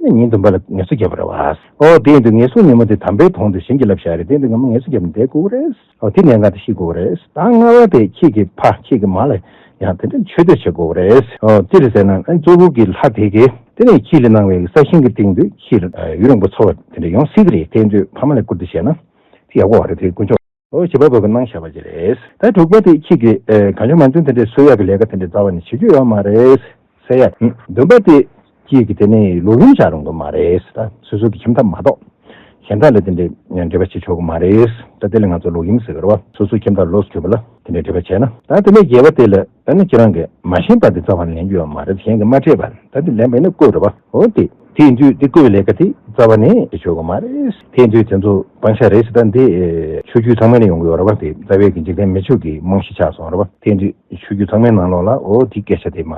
དེ་ནས་ཉིན་བདུན་པ་ལ་ངལ་གསོ་བརྒྱབ་པ་རེད་བ། ཨོ་དེ་ཡིན་དུས་ངལ་གསོ་ཉིན་མོ་དེ་དམ་པའི་དོན་དུ་བྱིན་གྱིས་བརླབས་བཞག་རེད། དེ་ཡིན་དུས་ང་མོ་ངལ་གསོ་བརྒྱབ་ནས་བསྡད་དགོས་ཀྱི་རེད། ཨོ་དེ་གནད་འགག་དེ་ཤེས་དགོས་ཀྱི་རེད། ད་ལྔ་པ་དེ་ཁྱེད་ཀྱི་ཕ་ཁྱེད་ཀྱི་མ་ལ་ཡང་དེ་འདྲ་མཆོད་བསྟོད་བྱེད་དགོས་ཀྱི་རེད། ཨོ་ཅི་རེད་ཟེར་ན་ཨ་གཙོ་བོ་གི་ལྷ་དེ་གིས་དེ་ནས་ཁྱེད་ལ་གནང་བའི་ས་ཞིང་གི་སྟེང་དུ་ཁྱེད་ཡུན་རིང་པོ་འཚོ་བ་དེ་འདྲ་ཡོང་སྲིད་ཀྱི་རེད། དེ་ཡིན་དུས་ཕ་མ་ལ་བཀུར་སྟི་བྱས་ན་དེ་ཡག་པོ་རེད། དེ་དཀོན་མཆོག་ཨོ་བྱེད་པ་པོ་གི་གནང་བཞག་པ་ཅིག་རེད། ད་དྲུག་པ་དེ་ཁྱེད་ཀྱིས་ཨེ་གང་བྱུང་མང་བྱུང་དེ་འདྲའི་གསོད་ཡག་གི་ལས་ཀ་དེ་འདྲ་རྩ་བ་ནས་བྱེད་རྒྱུ་ཡོད་མ་རེད་ཟེར་ཡ། བདུན་པ་དེ་ཁྱེད་ཀྱིས་དེ་ནས་ལོག་གཡེམ་བྱ་རུང་གི་མ་རེད། ད་སོ་སོ་གི་ཁྱིམ་ཐབ་མ་གཏོགས་གཞན་དག་ལ་དེ་འདྲའི་འབྲེལ་བ་བྱེད་ཆོག་གི་མ་རེད། ད་དེ་ལ་ང་ཚོ་ལོག་གཡེམ་ཟེར་གི་རེད་བ། སོ་སོ་ཁྱིམ་ཐབ་ལོག་གཡེམ་བྱས་ན། ད་དེ་ནས་བརྒྱད་པ་དེ་ལ་ཨ་ནི་ཁྱེད་རང་གིས་མ་ཤེས་པ་དེ་རྩ་བ་ནས་ལེན་རྒྱུ་ཡོད་མ་རེད། གཞན་གྱིས་མ་སྤྲད་པར་ད་དེ་ལེན་པ་ཡིན་ན་བཀོད་རེད་བ། འོ་དེ། དེ་ཡིན་དུས་དེ་བཀོད་པའི་ལས་ཀ་དེ་རྩ་བ་ནས་བྱེད་ཆོག་གི་མ་རེད། དེ་ཡིན་དུས་དེ་ཚོ་སྤང་བྱ་རེད་ཟེར། ད་འདི་ཆོས་བརྒྱུད་ཚང་མ་ནས་ཡོང་གི་ཡོད་རེད་བ། དེ་རྩ་བའི་གི་འཇིག་རྟེན་མི་ཆོས་ཀྱི་རྨང་གཞི་ཆགས་སོང་རེད་བ། དེ་ཡིན་དུས་ཆོས་བརྒྱུད་ཚང་མའི་ནང་ལོགས་ལ་འོ་དེ་སྐད་ཆ་དེ་མ་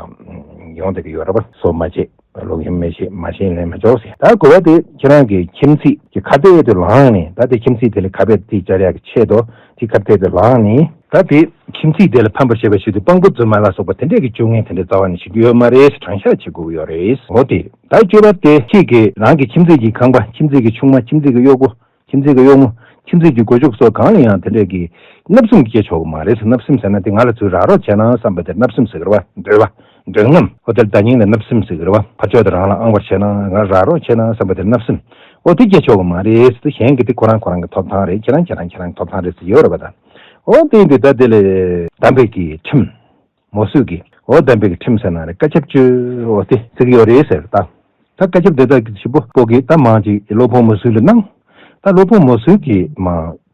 ཡོང་བསྡད་ཀྱི་ཡོད་རེད་བ། སོ་མ་བྱེད། ལོག་གཡེམ་མི་བྱེད། མ་ཤེས་ལེན་མ་ཆོག་ཟེར། ད་དགུ་པ་དེ་ཁྱེད་རང་གི་ཁྱིམ་མཚེས་ཀྱི་ཁ་གཏད་དུ་ལངས་ནས། ད་དེ་ཁྱིམ་མཚེས་དེ་ལ་ཁ་གཏད་དེ་བཅར་ཡག་གི་ཆེད་དུ་དེ་ཁ་གཏད་དུ་ལངས་ནས། ད་དེ་ཁྱིམ་མཚེས་དེ་ལ་ཕན་པར་བྱེད་པ་ཞིག་ཏུ་དཔང་པོ་རྫུན་མ་ལ་སོགས་པ་དེ་འདྲས་ཀྱི་སྤྱོད་ངན་དེ་འདྲས་རྩ་བ་ནས་བྱེད་རྒྱུ་ཡོད་མ་རེད། དྲང་བཞག་བྱེད་དགོས་ཀྱི་ཡོད་རེད། འོ་དེ། ད་བཅུ་པ་དེ་ཁྱེད་ཀྱིས་རང་གི་ཁྱིམ་མཚེས་ཀྱི་ཁང་པ། ཁྱིམ་མཚེས་ཀྱི་ཆུང་མ། ཁྱིམ་མཚེས་ཀྱི་གཡོག་པོ། ཁྱིམ་མཚེས་ཀྱི་གཡོག་མོ། ཁྱིམ་མཚེས་ཀྱི་སྒོ་ཕྱུགས་སོགས་གང་ལ་ཡང་དེ་འདྲས་ཀྱི་བརྣབ་སེམས་སྐྱེ་ཆོག་གི་མ་རེད། བརྣབ་སེམས་ཟེར་ན་དེ་ང་ལ་ཚུར་རག་རོགས་བྱས་ན་བསམ་པ་དེ་བརྣབ་སེམས་ཟེར་གི་རེད་བ། འདོད་པ། འདོད་རྔམ། འོ་དེར་བརྡ་རྙིང་ལ་བརྣབ་སེམས་ཟེར་གི་རེད་བ། ཕར་ཕྱོགས་དེ་རང་ལ་ཨང་བར་བྱས་ན་ང་རག་རོགས་བྱས་ན་བསམ་པ་དེ་བརྣབ་སེམས། འོ་དེ་སྐྱེ་ཆོག་གི་མ་རེད། དེ་གཞན་གྱི་དེ་ཁོ་རང་ཁོ་རང་གི་ཐོབ་ཐང་རེད། ཁྱེད་རང་ཁྱེད་རང་ཁྱེད་རང་གི་ཐོབ་ཐང་རེད་ཟེར་ཡོད་རེད་བ། ད་འོ་དེ་འདི་ད་དེ་ལས་གདམས་པའི་གི་ཁྲིམས། མོ་སུ་གི་འོ་གདམས་པའི་གི་ཁྲིམས་ཟེར་ན་རེད། བཀའ་ཁྱབ་བཅུ་འོ་དེ་ཟེར་གི་ཡོད་རེད་ཟེར་ད། ད་བཀའ་ཁྱབ་དེ་དག་གི་ཞིབ་པོ་པོ་གི་ད་མང་ཅིག་སློབ་དཔོན་མོ་སུ་ལ་གནང་། ད་སློབ་དཔོན་མོ་སུ་གི་མ་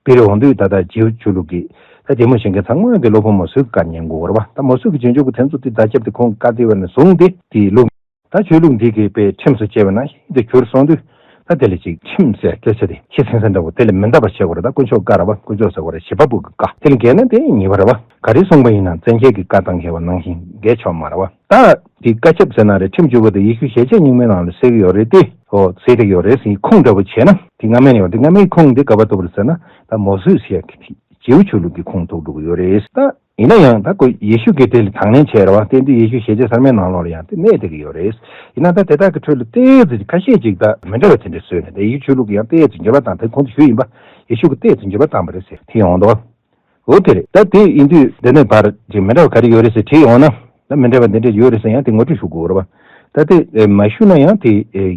དཔེ་རེ་འོང་དུས་ད་ལྟ་རྗེའུ་ཆོས་ལུགས་ཀྱི་ད་དེ་མོ་ཞིག་གི་ཚང་མ་གི་སློབ་དཔོན་མོ་སུ་གི་བཀའ་ཉན་དགོས་རེད་བ། ད་མོ་སུ་གི་རྗེས་འཇུག་གི་དེ་ཚོ་དེ་ད་ཁྱབ་དེ་ཁོང་གི་བཀའ་དེ་བས་ནས་བཟུང་སྟེ་དེ་ལུགས། ད་ཆོས་ལུགས་འདི་གི་དཔེ་ཁྲིམས་སུ་བཅས་པ་ནང་བཞིན་དུ་གྱུར་སོང་དུས། ད་དེ་ལས་ཅིག་ཁྲིམས་ཟེར་སྐད་ཆ་དེ་ཁྱི་སེང་སེང་འདྲ་བོ་དེ་ལས་མི་འདའ་བར་བྱེད་དགོས་རེད། ད་དཀོན་མཆོག་བཀའ་རེད་བ། དཀོན་མཆོག་ཟེར་དགོས་རེད། བྱེད་པ་པོ་གི་བཀའ་དེ་ལས་འགལ་ན་དེ་ཉེས་པ་རེད་བ། ག་རེ་གསུངས་པ་ཡིན་ནའང་བཙན་ཁྱེར་གྱི་བཀའ་བཏང་མཁས་པ་ནང་བཞིན་འགལ་ཆོག་མ་རེད་བ། ད་དེ་བཀའ་ཁྱབ་ཟེར་ན་རེད། ཁྲིམས་བཅུ་པོ་དེ་ཡེ་ཤུ་ཞལ་ཆད་རྙིང་མའི་ནང་ལ་གསལ་གི་ཡོད་རེད་དེ། ཨོ་གསལ་བསྡད་ཡོད་རེད་ཟེར་ཁུངས་འདྲ་བོ་བྱས་ན་དེ་སྔ་མའི་ནས་ཡོད་དེ། སྔ་མའི་ཁུངས་དེ་ག་པ་ཐུག་པ་རེད་ཟེར་ན་ད་མོ་སུ་ཟེར་ཡག་གི་རྗེའུ་ཆོས་ལུགས་ཀྱི་ཁུངས་ཐུག་འགྲོ་གི་ཡོད་རེད་ད། ཡིན་ན་ཡང་ད་ཁོ་ཡེ་ཤུ་གིས་དེ་ལ་དང་ལེན་བྱས་རེད་བ། དེ་དུས་ཡེ་ཤུ་ཞལ་ཆད་གསར་མའི་ནང་ལོགས་ལ་ཡང་དེ་གནས་བསྡད་ཀྱི་ཡོད་རེད། ཡིན་ན་ད་དེ་དག་གི་ཁྲོད་ལ་ཏོག་ཙམ་ཁ་ཤས་ཅིག་ད་མི་འདྲ་བ་དེ་འདྲ་བཟོས་ནས་དེ་ཡེ་ཤུ་ཆོས་ལུགས་ཀྱི་ཡང་ཏོག་ཙམ་འགྱུར་བ་བཏང་། དེ་གོང་དུ་ཞུས་ཡིན་པ། ཡེ་ཤུ་གིས་ཏོག་ཙམ་འགྱུར་བ་བཏང་བ་རེད་ཟེར་དེ་ཡོང་འདུག་འོ་དེ་རེད། ད་དེ་ཡིན་དུས་འདི་ནས་བར་ཅིག་མི་འདྲ་བ་ག་རེ་ཡོད་རེད་ཟེར་དྲིས་ཡོང་ན། ད་མི་འདྲ་བ་འདི་འདྲ་ཡོད་རེད་ཟེར་ཡང་དེ་ངོ་སྤྲོད་ཞུ་དགོས་རེད་བ། ད་དེ་མ་ཞུས་ན་ཡང་དེ་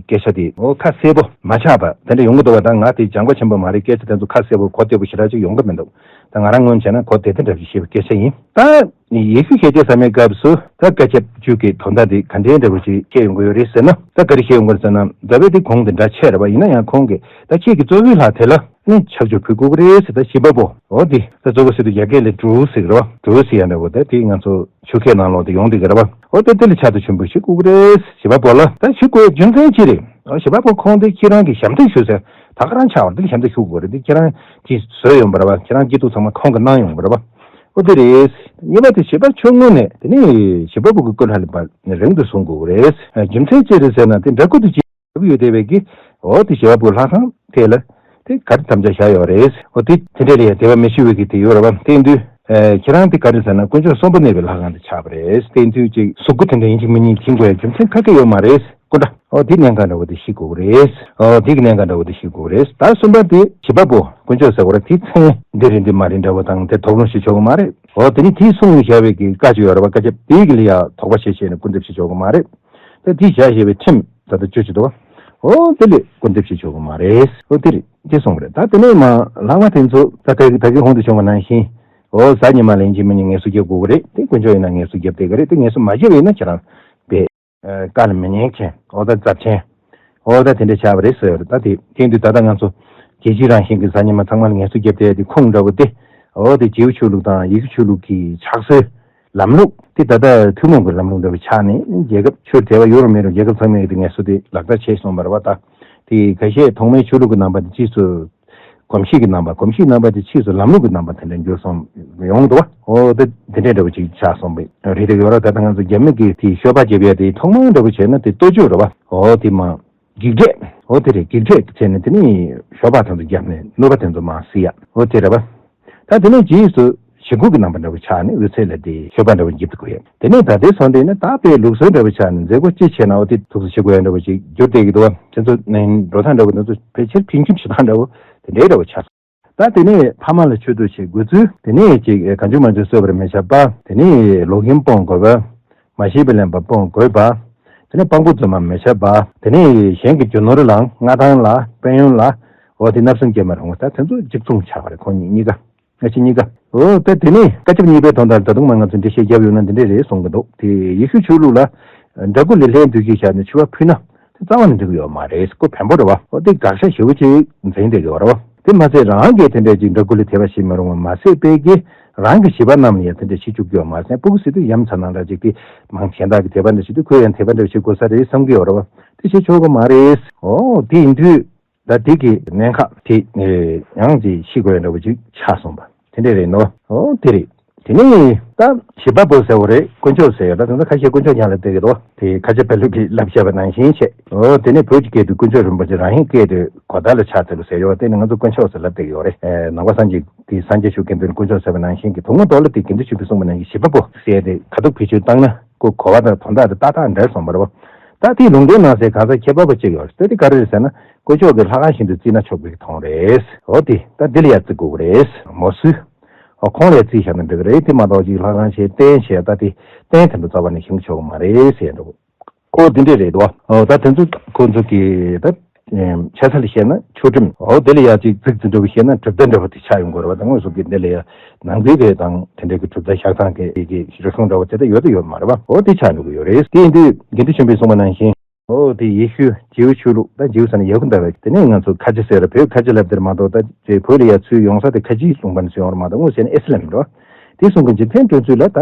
སྐད་ཆ་དེ་འོ་ཁ་གསལ་པོ་མ་ཆགས་པ་དེ་འདྲ་ཡོང་གི་འདུག་བ། ད་ང་དེ་སྦྱང་པ་ཆེན་པོ་མ་རེད། སྐད་ཆ་དེ་ཚོ་ཁ་གསལ་པོ་གོ་བདེ་པོ་ཞེ་དྲག་ཅིག་ཡོང་གི་མི་འདུག་ད་ང་རང་ངོས་བྱས་ན་གོ་བདེ་བདེ་འདྲ་ཞིག་བཤད་པའི་སྐད་ཆ་ཡིན། ད་ཡེ་ཤུ་ཞལ་ཆད་གསར་མའི་སྐབས་སུ་ད་བཀའ་ཁྱབ་བཅུ་གི་དོན་དག་དེ་ག་འདྲའི་འདྲ་བོ་ཞིག་བཤད་ཡོང་གི་ཡོད་རེད་ཟེར་ན། ད་ག་རེ་བཤད་ཡོང་གི་རེད་ཟེར་ན། ད་བས་དེ་གོང་དེ་འདྲ་ཆེ་རེད་བ། ཡིན་ན་ཡང་ཁོང་གིས་ད་ཁྱེད་ཀྱི་གཙོ་བོའི་ལྷ་དེ་ལ་ནི་ཕྱག་མཆོད་ཕུལ་དགོས་ཀྱི་རེད་ཟེར། ད་བྱེད་པ་པོ་འོ་དེ་ད་གཙོ་བོ་ཟེར་དུས་ཡ་གི་ལས་གྲུ་ཟེར་གི་རེད་བ། གྲུ་ཟེར་ཡ་འདྲ་བོ་ད་དེ་ང་ཚོ་ཆོས་སྐད་ནང་ལོགས་དེ་ཡོང་བསྡད་ཀྱི་རེད་བ། འོ་དེ་དེ་ལ་ཕྱག་ཏུ་ཆེན་པོ་ཞིག་དགོས་ཀྱི་རེད། བྱེད་པ་པོ་ལ་ད་ཞུ་དགོས་རྒྱུ་མཚན་ཅི་རེད། འོ་བྱེད་པ་པོ་ཁོང་དེ་ཁྱེད་རང་གི་ཞབས་འདེགས་ཞུ་ཟེར། ད་ག་རང་ཆགས་པར་དེ་ལ་ཞབས་འདེགས་ཞུ་དགོས་རེད། དེ་ཁྱེད་རང་གིས་བཟོས་ཡོང་བ་རེད་བ། ཁྱེད་རང་སྐྱིད་སྡུག་ཚང་མ་ཁོང་གིས་གནང་ཡོང་བ་རེད་བ། འོ་དེ་རེད། གཉིས་པ་དེ་བྱེད་པ་ཆུང་ངུ་ནས་དེ་ནས་བྱེད་པ་པོ་གི་སྐུ་ལྷ་ལ་བར་ནས་རིང་དུ་བཟུང་དགོས་རེད། རྒྱུ་མཚན་ཅི་རེད་ཟེར་ན་དེ་འདྲ་སྐུ་དུ་ཅི་ཡོད་བསྡད་པའི་གི་འོ་དེ་བྱེད་པ་པོ་ལྷ་ཁང་དེ་ལ་དེ་ག་རེ་དམ་བཅའ་བཞག་ཡོད་རེད། འོ་དེ་དེ་འདྲ་ལ་ཡང་དད་པ་མི་ཞུ་བའི་གི་དེ་ཡོད་རེད་བ། དེ་ཡིན་དུས་ཁྱེད་རང་དེ་ག་རེ་ཟེར་ན་དཀོན་མཆོག་གསུམ་པོ་གནས་པའི་ལྷ་ཁང་དེ་ཆགས་པ་རེད། དེ་ཡིན་དུས་ཅིག་གཟུགས་པོ་དེ་འདྲ་ཡིན་གཅིག་མིན་གཉིས་འཆིང་དགོས་ཡ་རྒྱུ་མཚན་ག་གེ་ཡོད་མ་རེད། སྐུ་འདྲ། ཨོ་དེ་གནད་འགག་འདྲ་བོ་དེ་ཤེས་དགོས་རེད། ཨོ་དེ་གི་གནད་འགག་འདྲ་བོ་དེ་ཤེས་དགོས་རེད། ད་གསུམ་པ་དེ་བྱེད་པ་པོ་དཀོན་མཆོག་ཟེར་བ་རེད། དེ་མཚན་འདི་རེད་འདི་མ་རེད་འདྲ་བོ་དང་དེ་དོགས་སློང་བྱེད་ཆོག་གི་མ་རེད། ཨོ་དེ་ནི་དེ་གསུངས་བཞག་པའི་གི་བཀའ་ཅིག་ཡོད་རེད་བ། བཀའ་ཁྱབ་དེ་གི་ལ་ཡ་དོགས་པ་བྱེད་བྱེད་ནས་སྐུར་འདེབས་བྱེད་ཆོག་གི་མ་རེད། ད་དེ་བྱ་ཞེས་པའི་ཁྲིམས་ད་ལྟ་བཅོས་ཀྱི་འདུག་བ། ཨོ་དེ་ལས་སྐུར་འདེབས་བྱེད་ཆོག་གི་མ་རེད། ཨོ་དེ་རེད་དེ་གསུངས་པ་རེད། ད་དེ་ནས་མ་ལྷག་མ་དེ་ཚོ་ད་ད་ད་གི་གོང་དུ་བྱུང་བ་ནང་བཞིན་ཨོ་གཟའ་ཉི་མ་ལ་ཡིན་གཅིག་མིན་གཉིས་ངལ་གསོ་རྒྱབ་དགོས་ཀྱི་རེད། དེ་དཀོན་མཆོག་ཡིན་ན་ངལ་གསོ་རྒྱབ་བསྡད་ཀྱི་རེད། དེ་ངལ་གསོ་མ་བརྒྱབ་པ་ཡིན་ན་ཁྱེད་རང་བས། བཀའ་ལ་མི་ཉན་མཁན། ཨོ་ད་ཚབས་ཆེན། ཨོ་ད་དེ་འདྲ་ཆགས་པ་རེད་ཟེར་ཡོད་རེད། ད་དེ་དེང་དུས་ད་ལྟ་ང་ཚོ་རྒྱལ་སྤྱི་རང་བཞིན་གྱི་གཟའ་ཉི་མ་ཚང་མ་ལ་ངལ་གསོ་བརྒྱབ་བསྡད་དེ་ཁུངས་འདྲ་བོ་དེ། ཨོ་དེ་རྗེའུ་ཆོས་ལུགས་དང་ཡེ་ཤུ་ཆོས་ལུགས་ཀྱི་ཕྱག་སྲོལ་ལམ་ལུགས་དེ་ད་ལྟ་ཐུན་མོང་གི་ལམ་ལུགས་འདྲ་བོ་ཆགས་ནས་རྒྱལ་ཁབ་ཆོས་དད་པ་ཡོད་རུང་མེད་རུང་རྒྱལ་ཁབ་ཚང་མས་དེ་ངལ་གསོ་དེ་ལག་བསྟར་བྱས་སོང་བ་རེད་བ། ད་དེ་ཁ་ཤས་ཐོག་མའི་ཆོས་ལུགས་ཀྱི་རྣམ་པ་དེ་ཕྱིས་སུ། གོམས་གཤིས་ཀྱི་རྣམ་པ། གོམས་གཤིས་རྣམ་པ་དེ་ཕྱིས་སུ་ལམ་ལུགས་ཀྱི་རྣམ་པ་དེ་འདྲ་འགྱུར་སོང་ཡོང་འདུག་བ། ཨོ་དེ་དེ་འདྲའི་འདྲ་བོ་ཅིག་ཆགས་སོང་བས་རེད་དེ་ཡོད་ར། ད་ལྟ་ང་ཚོ་རྒྱ་མི་གི་དེ་ཤོ་སྦག་རྒྱབ་ཡ་དེ་ཐོག་མར་འདྲ་བོ་བྱས་ན་དེ་ལྟོ་ཆོས་རེད་བ། ཨོ་དེ་མ་འགྱིག་འབྲས། ཨོ་དེ་རེད། འགྱིག་འབྲས་བྱས་ནས་དེ་ནི་ཤོ་སྦག་དེ་ཚོ་བརྒྱབ་ནས་སྣུམ་པ་དེ་ཚོ་མ་བསྲེག་ཡ། ཨོ་དེ་རེད་བ། ད་དེ་ནས་རྗེས་སུ་ཞི་འགུག་གི་རྣམ་པ་འདྲ་བོ་ཆགས་ནས་འོད་ཟེར་ལ་དེ་ཤོ་སྦག་འདྲ་བོ་འགྱིབ་ཏུ་གོ་ཡ། དེ་ནས་ད་ལྟའི་སོང་དེ་ནི་ད་དཔེ་ལུགས་སྲོལ་འདྲ་བོ་ཆགས་ནས་མཛད་སྒོ་ཅི་བྱས་ན་ཨོ་དེ་ཐུགས་སུ་ཆུད་དགོས་ཡ་འདྲ་བོ་ཅིག་འགྱུར་བསྡད་ཀྱི་འདུག་བ། དེ་ཚོ་ནས་འགྲོ་སྟངས་འདྲ་བོ་དེ་ཚོ་ཕལ་ཆེར་ཕྱིན་ཆད་བྱེད་སྟངས་འདྲ་བོ་དེ་འདྲའི་འདྲ་བོ་ཆགས། ད་དེ་ནས་ཕ་མ་ལ་མཆོད་དོ་ཞེས་དགོས་ཚུལ། དེ་ནས་ཅིག་གང་བྱུང་མང་བྱུང་གསོད་པར་མི་བྱ་བ། དེ་ནས་ལོག་གཡེམ་སྤོང་དགོས་པ། མ་ཤེས་པས་ལེན་པ་སྤོང་དགོས་པ། དེ་ནས་དཔང་པོ་རྫུན་མ་མི་བྱ་བ། དེ་ནས་གཞན་གྱི་རྒྱུ་ནོར་ལ་མངའ་ཐང་ལ་དཔལ་ཡོན་ལ་འོ་དེ་བརྣབ་སེམས་སྐྱེ་མ་རུང་བ། ད་དེ་ཚོ་གཅིག་མཚུངས་ཆགས་པ་རེད། ཁོང་གཉིས་གཉིས་ཀ། ང་ཕྱི་གཉིས་ཀ། འོ་ད་དེ་ནས་བཀའ་ཁྱབ་གཉིས་པའི་དོན་དག་ད་དུང་མ་ང་ཚོས་འགྲེལ་བཤད་བརྒྱབ་ཡོད་ན་འདི་འདྲས་རེད་གསུང་གི་འདུག་དེ་ཡེ་ཤུ་ཆོས་ལུགས་ལ་འདྲ་སྐུ་ལས་ལྷའི་འདུ་ཤེས་བཞག་ནས་མཆོད་པ་ཕུལ་ན་དེ་རྩ་བ་ནས་འགྲིག་གི་ཡོད་མ་རེད། སྐུ་བེམ་པོ་རེད་བ། འོ་དེ་དགག་བྱ་ཞེ་པོ་ཅིག་འཛིན་བསྡད་ཀྱི་ཡོད་རེད་བ། དེ་མ་ཚད་རང་གིས་དེ་འདྲས་ཅིག་འདྲ་སྐུ་ལ་དད་པ་བྱེད་མི་རུང་བ་མ་ཟད་པའི་གི་རང་གི་བྱིས་པ་རྣམས་ལ་ཡང་དེ་འདྲས་བྱེད་བཅུག་གི་ཡོད་མ་ཟད། སྤུ་གུ་ཟེར་དུས་ཡ་མཚན་ནང་འདྲ་ཅིག་དེ་མང་གཞན་དག་གི་དད་པ་འདྲ་བྱེད་དུས་ཁོས་ཡང་དད་པ་འདྲ་བྱེད་དགོས་ས་རེད་བསམ་གྱི་ཡོད་རེད་བ། དེ་བྱེད་ཆོག་གི་མ་རེད། འོ་དེ་ཡིན་དུས། ད་དེ་གི་གནད་འགག་དེ་ཡང་ཅིག་ཤེས་དགོས་ཡ་འདྲ་བོ་ཅིག་ཆགས་སོང་བ་དེ་འདྲས་རེད་ནོ། ཨོ་དེ་རེད། དེ་ནས་ད་བྱེད་པ་པོ་ཟེར་བ་རེད། དཀོན་མཆོག་ཟེར་ཡ་ད་དེ་ཚོ་ཁ་ཤས་དཀོན་མཆོག་ཉག་ལ་བསྡད་ཀྱི་འདུག་དེ་ཁ་ཆེ་བེ་ལུག་གིས་ལབ་བཤད་པ་ནང་བཞིན་བྱས། ཨོ་དེ་ནས་བོད་ཀྱི་སྐད་དུ་དཀོན་མཆོག་རིན་པོ་ཆེ་རང་བཞིན་སྐད་དུ་གོ་བརྡ་ལ་ཆགས་ཚུལ་ཟེར་ཡོད། དེ་ནི་ང་ཚོ་དཀོན་མཆོག་ཟེར་ལབ་བསྡད་ཀྱི་ཡོད་རེད། ནང་པ་སངས་རྒྱས་དེ་སངས་རྒྱས་ཆོས་མཁན་པོས་དཀོན་མཆོག་ཟེར་བ་ནང་བཞིན་གྱི་དོན་དངོས་ཐོག་ལ་དེ་དགེ་འདུན་ཆོས་འཕེལ་གསུངས་པ་ནང་བཞིན་བྱེད་པ་པོ་ཟེར་ཏེ་ཁ་ཐུག་བེད་སྤྱོད་བཏང་ན་ཁོ་གོ་བ་དང་དོན་དག་དེ་ཏག་ཏག་འདྲ་སོང་བ་རེད་བ། ད་དེའི་ལུང་འདྲེན་གནང་སའི་གང་ཟག་ཁྱད་པར་པ་གཅིག་ཡོད་རེད། ད་དེ་ག་རེ་རེད་ཟེར་ན། དཀོན་མཆོག་གི་ལྷ་ཁང་བཞིན་དུ་བརྩིས་ན་ཆོག་པའི་གི་དོན་རེད། འོ་དེ་ད་དེ་ལ་ཡ་བརྩི་དགོས་ཀྱི་རེད། མོ་སུ། འོ་ཁོང་ལ་ཡ་བརྩིས་བཞག་ན་འགྲིག་གི་རེད། དེ་མ་གཏོགས་ཅིག་ལྷ་ཁང་བྱས་རྟེན་བྱས་ད་དེ་རྟེན་དེ་འདྲ་རྩ་བ་ནས་བཞེངས་ཆོག་གི་མ་རེད་ཟེར་འདུག་འོ་དེ་འདྲས་རེད་དོ། འོ་ད་དེ་ཚོ་ཁོ་ཚོ་གི་ད་ཆ་ས་ལ་བཤད་ན་ཆོས་ཁྲིམས། འོ་དེ་ལ་ཡ་ཅིག་ཚིག་ཚིག་འདྲ་བོ་བཤད་ན་གྲུབ་མཐའ་འདྲ་བོ་དེ་ཆགས་ཡོང་གི་རེད་བ། ད་དངོས་སུ་གི་འདི་ལ་ཡ་ནང་པའི་གི་དང་དེ་འདྲས་གི་གྲུབ་མཐའ་བཞག་སྟངས་གི་གི་རིག་གཞུང་འདྲ་བོ་དེ་ད་ཡོད་ད་ཡོད་མ་རེད་བ། འོ་དེ་ཆགས་འགྲོ་གི་ཡོད་རེད། དེ་ཡིན་དུས་དགེ་འདུན་ཆོས་འཕེལ་གསུངས་པ་ནང་བཞིན། འོ་དེ་ཡེ་ཤུ་ཇིའུ་ཆོས་ལུགས། ད་ཇིའུ་ཟེར་ན་ཡ་ཧུ་དཱ་བས། དེ་ནས་ང་ཚོ་ཁ་ཆེ་ཟེར་ར། བོད་ཁ་ཆེ་ལབ་དེར་མ་གཏོགས་ད་ཅེ་བོད་ལ་ཡ་ཚུར་ཡོང་ས་དེ་ཁ་ཆེའི་ལུང་པ་ནས་ཚུར་ཡོང་ར་མ་གཏོགས་དངོས་བཤད་ན་ཨི་སི་ལམ་འགྲོ། དེ་གསུང་གི་འཇིག་རྟེན་སྤྲོ་ཚུལ་ལ་ད་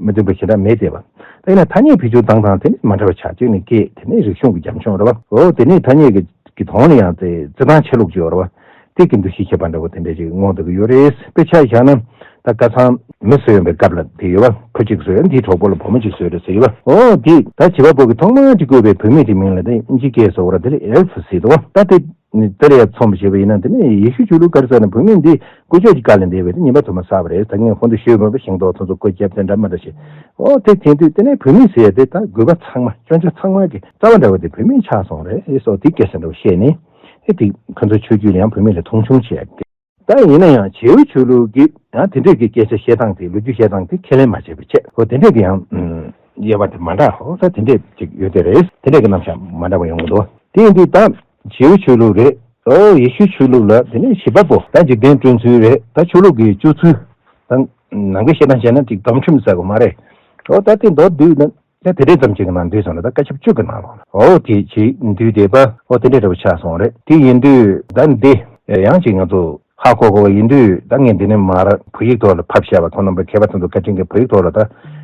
མི་མཐུན་པ་ཞེ་དྲག་མེད་དེ་བ། ད་ཡིན་ན་ཐ་སྙད་བེད་སྤྱོད་བཏང་སྟངས་དེ་ནི་མ་འདྲ་བ་ཆགས། གཅིག་ནི་སྐད་དེ་ནི་རིག་གཞུང་གི་རྒྱབ་ལྗོངས་རེད་བ། འོ་དེ་ནི་ཐ་སྙད་ཀྱི་གི་དོན་ལ་ཡང་དེ་བརྩི་སྟངས་ཆེ་ལུགས་ཅིག་ཡོད་རེད་བ། དེ་གི་འདུ་ཤེས་ཁྱད་པར་འདྲ་བོ་དེ་འདྲ་ཅིག་མངོན་ཐུབ་ཀྱི་ཡོད་རེད། དཔེ་ཆ་བཞག་ན་ད་ཁ་སང་མི་གསོ་ཡོང་པའི་སྐབས་ལ་དེ་ཡོད་བ། ཁོ་གཅིག་གསོ་ཡོང་། དེའི་གྲོགས་པོ་ལ་བུ་མོ་གཅིག་གསོ་ཡོང་ཟེར་ཡོད་བ། འོ་དེ་ད་བྱེད་པ་པོ་གི་ཐོག་མ་གཅིག་བཀོད་པའི་བུད་མེད་ཀྱི་མིང་ལ་དེ་ཨིན་ཇི་སྐད་གསོལ་བ་ར། དེ་ལ་ཨེལ་ཕ་ཟེར་འདུག་བ། ད་དེ་ནི་དེ་ལ་ཡ་མཚོན་པ་བྱས་པ་ཡིན་ན། དེ་ནི་ཡེ་ཤུ་ཆོས་ལུགས་ག་རེ་ཟེར་ན་བུད་མེད་འདི་དཀོན་མཆོག་གི་བཀའ་ལས་འདས་པའི་དེ་ཉེས་པ་དུ་མ་བསགས་པ་རེད། ད་ངས་ཁོང་ཚོ་ཞུས་པ་ཤིང་ཏོག་ཚོ་ཚོ་སྒོ་བརྒྱབ་དེ་འདྲ་མ་འདྲ་བྱས། འོ་དེ་དེང་དུས་དེ་ནས་བུད་མེད་ཟེར་ཡ་དེ་ད་དགོས་པ་ཚང་མ་སྐྱོན་ཆ་ཚང་མ་གི་རྩ་བ་འདྲ་བ་དེ་བུད་མེད་ཆགས་སོང་རེད་ཨེ་སོགས་དེ་སྐད་ཆ་འདྲ་བ་བཤད་ནས། ཨེ་དེ་ཁོ་ཚོ་ཆོས་བརྒྱུད་ལ་ཡང་བུད་མེད་ལ་མཐོང་ཆུང་བྱས་ཡ་གི། ད་ཡིན་ན་ཡང་ཇིའུ་ཆོས་ལུགས་ཀྱི་ཡང་དེ་འདྲས་ཀྱི་སྐད་ཆ་བཤད་སྟངས་དེ་ལོ་རྒྱུས་བཤད་སྟངས་དེ་ཁས་ལེན་མ་བྱས་པའི་ཆེད། འོ་དེ་འདྲས་ཀྱི་ཡང་དབྱེ་བ་དེ་མ་འདྲ། འོ་ད་དེ་འདྲས་ཅིག་ཡོད་དེ་རེད། དེ་འདྲས་ཀྱི་རྣམ་གཞག་མ་འདྲ་བ་ཡོང་གི་འདུག་དེ་ཡིན་དུས་ད་ཇིའུ་ཆོས་ལུགས་རེད། འོ་ཡེ་ཤུ་ཆོས་ལུགས་ལ་དེ་ནས་བྱེད་པ་པོ་ད་འཇིག་རྟེན་སྤྲོ་ཚུལ་རེད། ད་ཆོས་ལུགས་ཀྱི་སྤྱོད་ཚུལ་ད་ནང་པའི་བཤད་སྟངས་བྱས་ན་ཅིག་སྡོམ་ཁྲིམས་ཟེར་དགོས་མ་རེད། འོ་ད་དེ་མདོར་བསྡུས་ན། ད་དེ་འདྲའི་ཙམ་ཅིག་གི་ནང་འདུས་སོང་ན། ད་བཀའ་ཁྱབ་བཅུ་གི་ནང་ལོགས་ལ་འོ་དེ་ཅིག་འདུས་བསྡད་པ། འོ་དེ་འདྲའི་འདྲ་བོ་ཆགས་སོང་རེད། དེ་ཡིན་དུས་ད་འདི་ཡང་ཅིག་ང་ཚོ་ཧ་གོ་གོ་བ་ཡིན་དུས། ད་ངས་འདི་ནས་མར་བོད་ཡིག་ཐོག་ལ་ཕབ་བཞག་པ། ཁོང་རྣམ་པ་མཁས་པ་ཚོ་ཚོ་བཀའ་དྲིན་གྱིས་བོད་ཡིག་ཐོག་ལ་ད་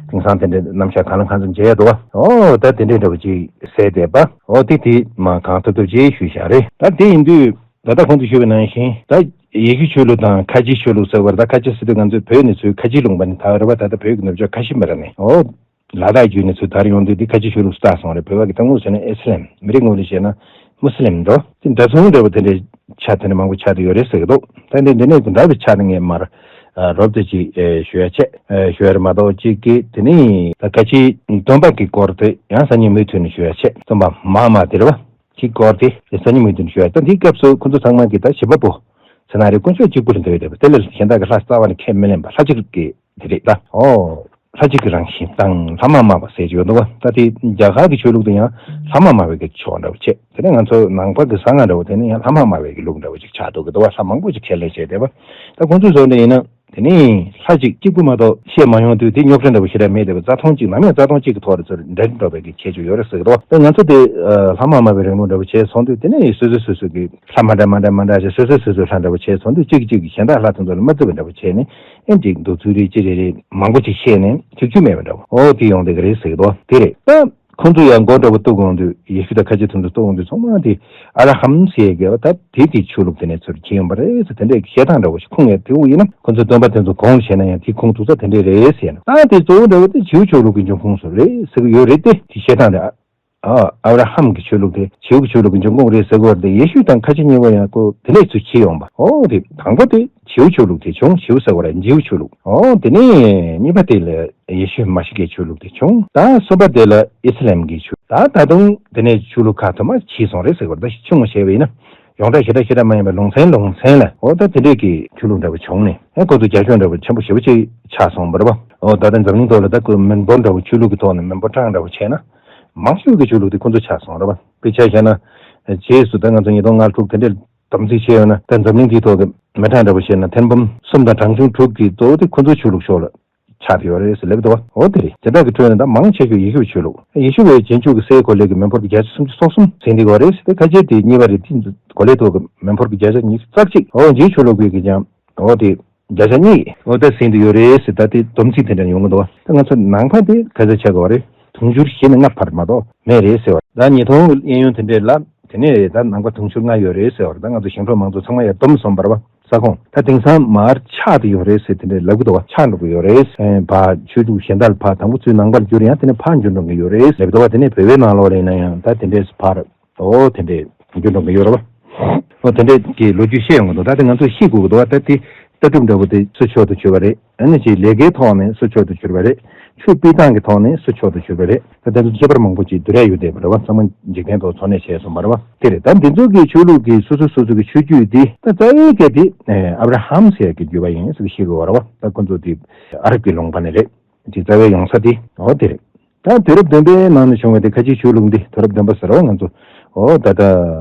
དེང་སང་དེ་འདྲའི་རྣམ་གཞག་གང་ལ་གང་འཚམ་མཇལ་ཡ་འདུག་བ། འོ་ད་དེ་འདྲའི་འདྲ་བོ་ཅིག་གསལ་བསྡད་པ། འོ་དེ་དེ་མ་གང་ཐུབ་ཐུབ་ཅིག་ཞུས་བཞག་རེད། ད་དེ་ཡིན་དུས་ད་ལྟ་གོང་དུ་ཞུས་པ་ནང་བཞིན། ད་ཡེ་ཤུ་ཆོས་ལུགས་དང་ཁ་ཆེའི་ཆོས་ལུགས་ཟེར་བར། ད་ཁ་ཆེ་ཟེར་དུས་ང་ཚོས་བོད་ནས་ཚུར་ཁ་ཆེའི་ལུང་པ་ནས་ད་རེད་བ། ད་ལྟ་བོད་ཀྱི་ནུབ་ཕྱོགས་ཁ་ཤས་མ་ར་ནས། འོ། ལ་དྭགས་བརྒྱུད་ནས་ཚུར་དར་ཡོང་དུས་འདི་ཁ་ཆེ་ཆོས་ལུགས་སུ་བཏགས་སོང་རེད། བོད་པ་གི་ད་དངོས་ཟེར་ན་ཨི་སི་ལམ། མི་རིགས་ངོས་ལ་བཤད་ན་མུ་སི་ལིམ་འགྲོ། དེ་འདྲ་མཚུངས་འདྲ་བོ་དེ་འདྲའི་ཆ་དེ་ནས་མང་པོ་ཆགས་བསྡད་ཡོད་རེད་ཟེར་གི་འདུག་ད་འདི་འདི་ནས་དེ་འདྲ་བའི་ཆ་ནས་ངས་མར་རོབ་ཙམ་ཅིག་ཞུ་ཡ་བྱས། ཞུ་ཡ་རེད་མ་གཏོགས་གཅིག་གི་དེ་ནས་ད་ཁ་ཆེའི་སྟོན་པ་གི་སྐོར་དེ་ཡང་སང་ཉིན་མུ་མཐུད་ནས་ཞུ་ཡ་བྱས། སྟོན་པ་མ་ཧཱ་མ་དེ་རེད་བ། གི་སྐོར་དེ་ཡང་སང་ཉིན་མུ་མཐུད་ནས་ཞུ་ཡ། ད་འདིའི་སྐབས་སུ་ཁོ་ཚོ་ཚང་མ་གི་ད་བྱེད་པ་པོ་ཟེར་ན་རེད། དཀོན་མཆོག་གཅིག་པུ་ལ་འདོད་ཡོད་རེད་བ། དེ་ལས་གཞན་དག་གི་ལྷ་རྩ་བ་ནས་ཁས་མི་ལེན་པ། ལྷ་གཅིག་གི་དེ་རེད་ད། ཨོ། ལྷ་གཅིག་གི་རང་བཞིན་དང་ལྷ་མ་སྨྲ་བ་ཟེར་གྱི་ཡོད་འདུག་བ། ད་དེ་རྒྱ་གར་གྱི་ཆོས་ལུགས་དེ་ཡང་ལྷ་མ་སྨྲ་བའི་གི་ཆོས་འདྲ་བོ་བྱས། དེ་ནས་ང་ཚོ་ནང་པ་གི་གསང་སྔགས་འདྲ་བོ་དེ་ནི་ཡང་ལྷ་མ་སྨྲ་བའི་གི་ལུགས་འདྲ་བོ་ཅིག་ཆགས་འདུག་གི་འདུག་བ། ལྷ་མང་པོ་ཅིག་ཁས་ལེན་བྱས་བསྡད་པ། ད་ཁོང་ཚོས་བཟོ་འདྲ་ཡིན་ན་དེ་ནི་ལྷ་གཅིག་གཅིག་པུ་མ་གཏོགས་བཤད་མ་ཡོང་དུས། དེ་རྙོག་དྲ་འདྲ་བོ་ཞེ་དྲག་མེད་བསྡད་པ། རྩ་ཚང་གཅིག་ནམ་ཡང་རྩ་དོན་གཅིག་གི་ཐོག་ལ་ཚུར་འབྲེལ་འགྲོ་བའི་གི་ཁྱད་ཆོས་ཡོད་རེད་ཟེར་གི་འདུག་ད་ང་ཚོ་དེ་ལྷ་མ་སྨྲ་བའི་རིང་ལུགས་འདྲ་བོ་བྱས་སོང་དུས། དེ་ནས་སོ་སོ་སོ་སོ་གི་ལྷ་མ་འདྲ་མ་འདྲ་མ་འདྲ་བྱས། སོ་སོ་སོ་སོའི་ལྷ་འདྲ་བོ་བྱས་སོང་དུས། གཅིག་གིས་གཅིག་གི་གཞན་དག་ལྷ་དེ་ཚོ་ལ་མ་བརྩི་བ་འདྲ་བོ་བྱས་ནས། ཨེ་འགྲིག་འདུག་ཚུལ་རེ་ཅི་རེ་རེ་མང་པོ་ཅིག་བཤད་ནས་ཁྱུག་ཁྱུག་མེད་པ་འདྲ་བོ། འོ་དེ་ཡོང་བསྡད་ཀྱི་རེད་ཟེར་གི་འདུག་དེ་རེད། ད་ཁོང་ཚོ་ཡང་མགོ་འདྲ་བོ་གཏུག་ཡོང་དུས། ཡེ་ཤུ་དང་ཁ་ཆེ་དེ་ཚོ་གཏུག་ཡོང་དུས། ཚང་མ་དེ་ཨ་ར་ཧམ་ཟེར་གི་བ། ད་དེ་དེ་ཆོས་ལུགས་དེ་ནས་ཚུར་གྱེས་ཡོང་པ་རེད་ཟེར། དེ་འདྲའི་བཤད་སྟངས་འདྲ་བོ་ཞིག་ཁུངས་ཡོད་དེ། འོ་ཡིན་ན་ཁོང་ཚོའི་སྟོན་པ་དེ་ཚོ་གོང་ལ་བྱས་ན་ཡང་དེའི་ཁུངས་གཏུག་ས་དེ་འདྲས་རེད་ཟེར་ན། ད་དེ་གཙོ་བོ་འདྲ་བོ་དེ་ཇིའུ་ཆོས་ལུགས་ཀྱི་འབྱུང་ཁུངས་སུ་རེད་ཟེར་གི་ཡོད་རེད་དེ། དེ་བཤད་སྟངས་རེད། ཨ། ཨབ་ར་ཧམ་གྱི་ཆོས་ལུགས་དེ་ཇིའུ་གི་ཆོས་ལུགས་ཀྱི་འབྱུང་ཁུངས་རེད་ཟེར་གི་ཡོད་རེད་དེ། ཡེ་ཤུ་དང་ཁ་ཆེ་གཉིས་པོ་ཡང་ཁོ་དེ་ནས་ཚུར་གྱེས་ཡོང་པ། འོ་དེ་དང་པོ་དེ་ཇིའུ་ཆོས་ལུགས་དེ་བྱུང་། ཇིའུ་ཟེར་བ་རེད། ཇིའུ་ཆོས་ལུགས། འོ་དེ་ནས་གཉིས་པ་དེ་ལ་ཡེ་ཤུ་མ་ཤི་ཀའི་ཆོས་ལུགས་དེ་བྱུང་། ད་གསུམ་པ་དེ་ལ་ཨི་སི་ལམ་གྱི་ཆོས། ད་ད་དུང་དེ་ནས་ཆོས་ལུགས་ཁག་དུ་མ་གྱེས་སོང་རེད་ཟེར་བ་རེད། ད་ཆུང་ངུ་བྱས་པ་ཡིན་ན་ཡོངས་གྲགས་ཞེ་དྲག་ཞེ་དྲག་མ་ཡིན་པའི་ལུང་ཚན་ལུང་ཚན་ལ། འོ་ད་དེ་འདྲས་ཀྱི་ཆོས་ལུགས་འདྲ་བོ་བྱུང་ནས། ཨེ་ཁོ་ཚོ་རྒྱ་ཤོག་འདྲ་བོ་ཆེན་པོ་ཞེ་པོ་ཅིག་ཆགས་སོང་བ་རེད་པ། འོ་ད་ལྟ་འཛམ་གླིང་ཐོག་ལ་ད་ཁོ་མི་འབོར་འདྲ་བོ། ཆོས་ལུགས་ཀྱི་ཐོག་ནས་མི་འབོར་གྲངས་འདྲ་བོ་བྱས་ན། མང་ཤོས་ཀྱི་ཆོས་ལུགས་དེ་ཁོ་ཚོ་ཆགས་སོང་རེད་པ། དཔེ་ཆ་བཞག་ན། རྗེས་སུ་ད་ང་ཚོ་ཉིས་སྟོང་ལྔ་དྲུག་དེ་འདྲའི་སྡོམ་རྩིས་བྱས་ཡོང་ན། ད་འཛམ་གླིང་འདིའི་ཐོག་གི་མི་གྲངས་འདྲ་བོ་བཤད་ན། ཐེར་འབུམ་གསུམ་དང་གྲངས་ཆུང་དྲུག་གི་གཙོ་བོ་དེ་ཁོ་ཚོའི་ཆོས་ལུགས་ཕྱོགས་ལ་ཆགས་བསྡད་ཡོད་རེད་ཟེར་ལབ་འདུག་པ། འོ་དེ་རེད། དེ་དག་གི་ཁྲོད་ནས་ད་མང་ཆེ་ཤོས་ཡེ་ཤུའི་ཆོས་ལུགས། ཡེ་ཤུ་བའི་རྗེས་འཇུག་གི་སའི་གོ་ལའི་གི་མི་འབོར་གྱི་བརྒྱ་ཆ་སུམ་ཅུ་སོ་གསུམ་ཟིན་བསྡད་ཡོད་རེད་ཟེར། ད་ཁ་ཆེ་དེ་གཉིས་པ་རེད། དེ་གོ་ལའི་ཐོག་གི་མི་འབོར་གྱི་བརྒྱ་ཆ་ཉི་ཤུ་རྩ་གཅིག་འོ་འཇིའི་ཆོས་ལུགས་ཀྱི་གི་ཀྱང་འོ་དེ་བརྒྱ་ཆ་གཉིས་འོ་ད་ཟིན་བསྡད་ཡོད་རེད་ཟེར། ད་དེ་སྡོམ་རྩིས་དེ་འདྲ་ཡོང་གི་འདུག་པ། ད་ང་ཚོ་ནང་པ་དེ་ག་ཚོད་ཆགས་ཀྱི་ཡོད་རེད། དུང་ཕྱུར་བཞི་ནས་ལྔ་བར་མ་གཏོགས་མེད་རེད་ཟེར་བ། ད་ཉིས་སྟོང་གི་གཡས་གཡོན་དེ་འདྲས་ལ། དེ་ནས་ད་ནང་པ་དུང་ཕྱུར་ལྔ་ཡོད་རེད་ཟེར་བ་རེད། ད་ང་ཚོ་ཞིང་འབྲོག་མང་ཚོགས་ཚང་མ་ཡར་བསྡོམས་སོང་བ་རེད་པ། ས་ཁོངས་ད་དེང་སང་མར་ཆག་བསྡད་ཡོད་རེད་ཟེར་དེ་འདྲས་ལབ་ཀྱི་འདུག་པ། ཆག་འགྲོ་གི་ཡོད་རེད། ཕར་ཆོས་ལུགས་གཞན་དག་ལ་ཕར། དང་པོ་ཚུར་ནང་པར་གྱུར། ཡང་དེ་ནས་ཕར་འགྱུར་འགྲོ་གི་ཡོད་རེད་ལབ་ཀྱི་འདུག་པ། དེ་ནས་བོད་པའི་ནང་ལོགས་ལ་ཡིན་ན་ཡང་ད་དེ་འདྲས་ཕར། འོ་དེ་འདྲས་འགྱུར་འགྲོ་གི་ཡོད་རེད་པ། འོ་དེ་འདྲས་ཀྱི་ལོ་རྒྱུས་བཤད་ཡོང་གི་འདུག་ད་དེ་ང་ཚོས་ཤེས་དགོས་ཀྱི་འདུག་པ། ད་དེ་ལྟ་གྲུབ་འདྲ་པོ་དེ་སུ་མཆོག་ཏུ་གྱུར་པ་རེད། ཨ་ནི་ཅིག་ལས་ཀའི་ཐོག་ནས་སུ་མཆོག་ཏུ་གྱུར་པ་རེད། ཆོས་སྤེལ་སྟངས་ཀྱི་ཐོག་ནས་སུ་མཆོག་ཏུ་གྱུར་པ་རེད། ད་དེ་ཚོ་ཁྱད་པར་མང་པོ་ཅིག་བསྡུར་ཡ་ཡོད་བསྡད་པ་རེད་བ། ཚང་མ་འཇིག་རྟེན་ཐོག་འཚོ་གནས་བྱས་སོང་བ་རེད་བ། དེ་རེད། ད་འདི་ཚོ་གི་ཆོས་ལུགས་ཀྱི་སོ་སོ་སོ་སོ་གི་ཆོས་བརྒྱུད་འདི་ད་རྩ་བའི་གལ་ཏེ་ཨ་བྲ་ཧམ་ཟེར་ཡ་གི་བརྒྱུད་པ་ཡིན་ཟེར་ཤེས་དགོས་བ་རེད་བ། ད་ཁོ་ཚོ་དེ་ཨ་རབ་ཀྱི་ལུང་པ་ནས་རེད། དེ་རྩ་བའི་ཡོང་ས་དེ་འོ་དེ་རེད། ད་དུས་རབས་བདུན་པའི་ནང་ནས་བྱུང་བའི་དེ་ཁ་ཆེའི་ཆོས་ལུགས་འདི་དུས་རབས་བདུན་པ་ཟེར་བ་ང་ཚོ་འོ་ད་ལྟ་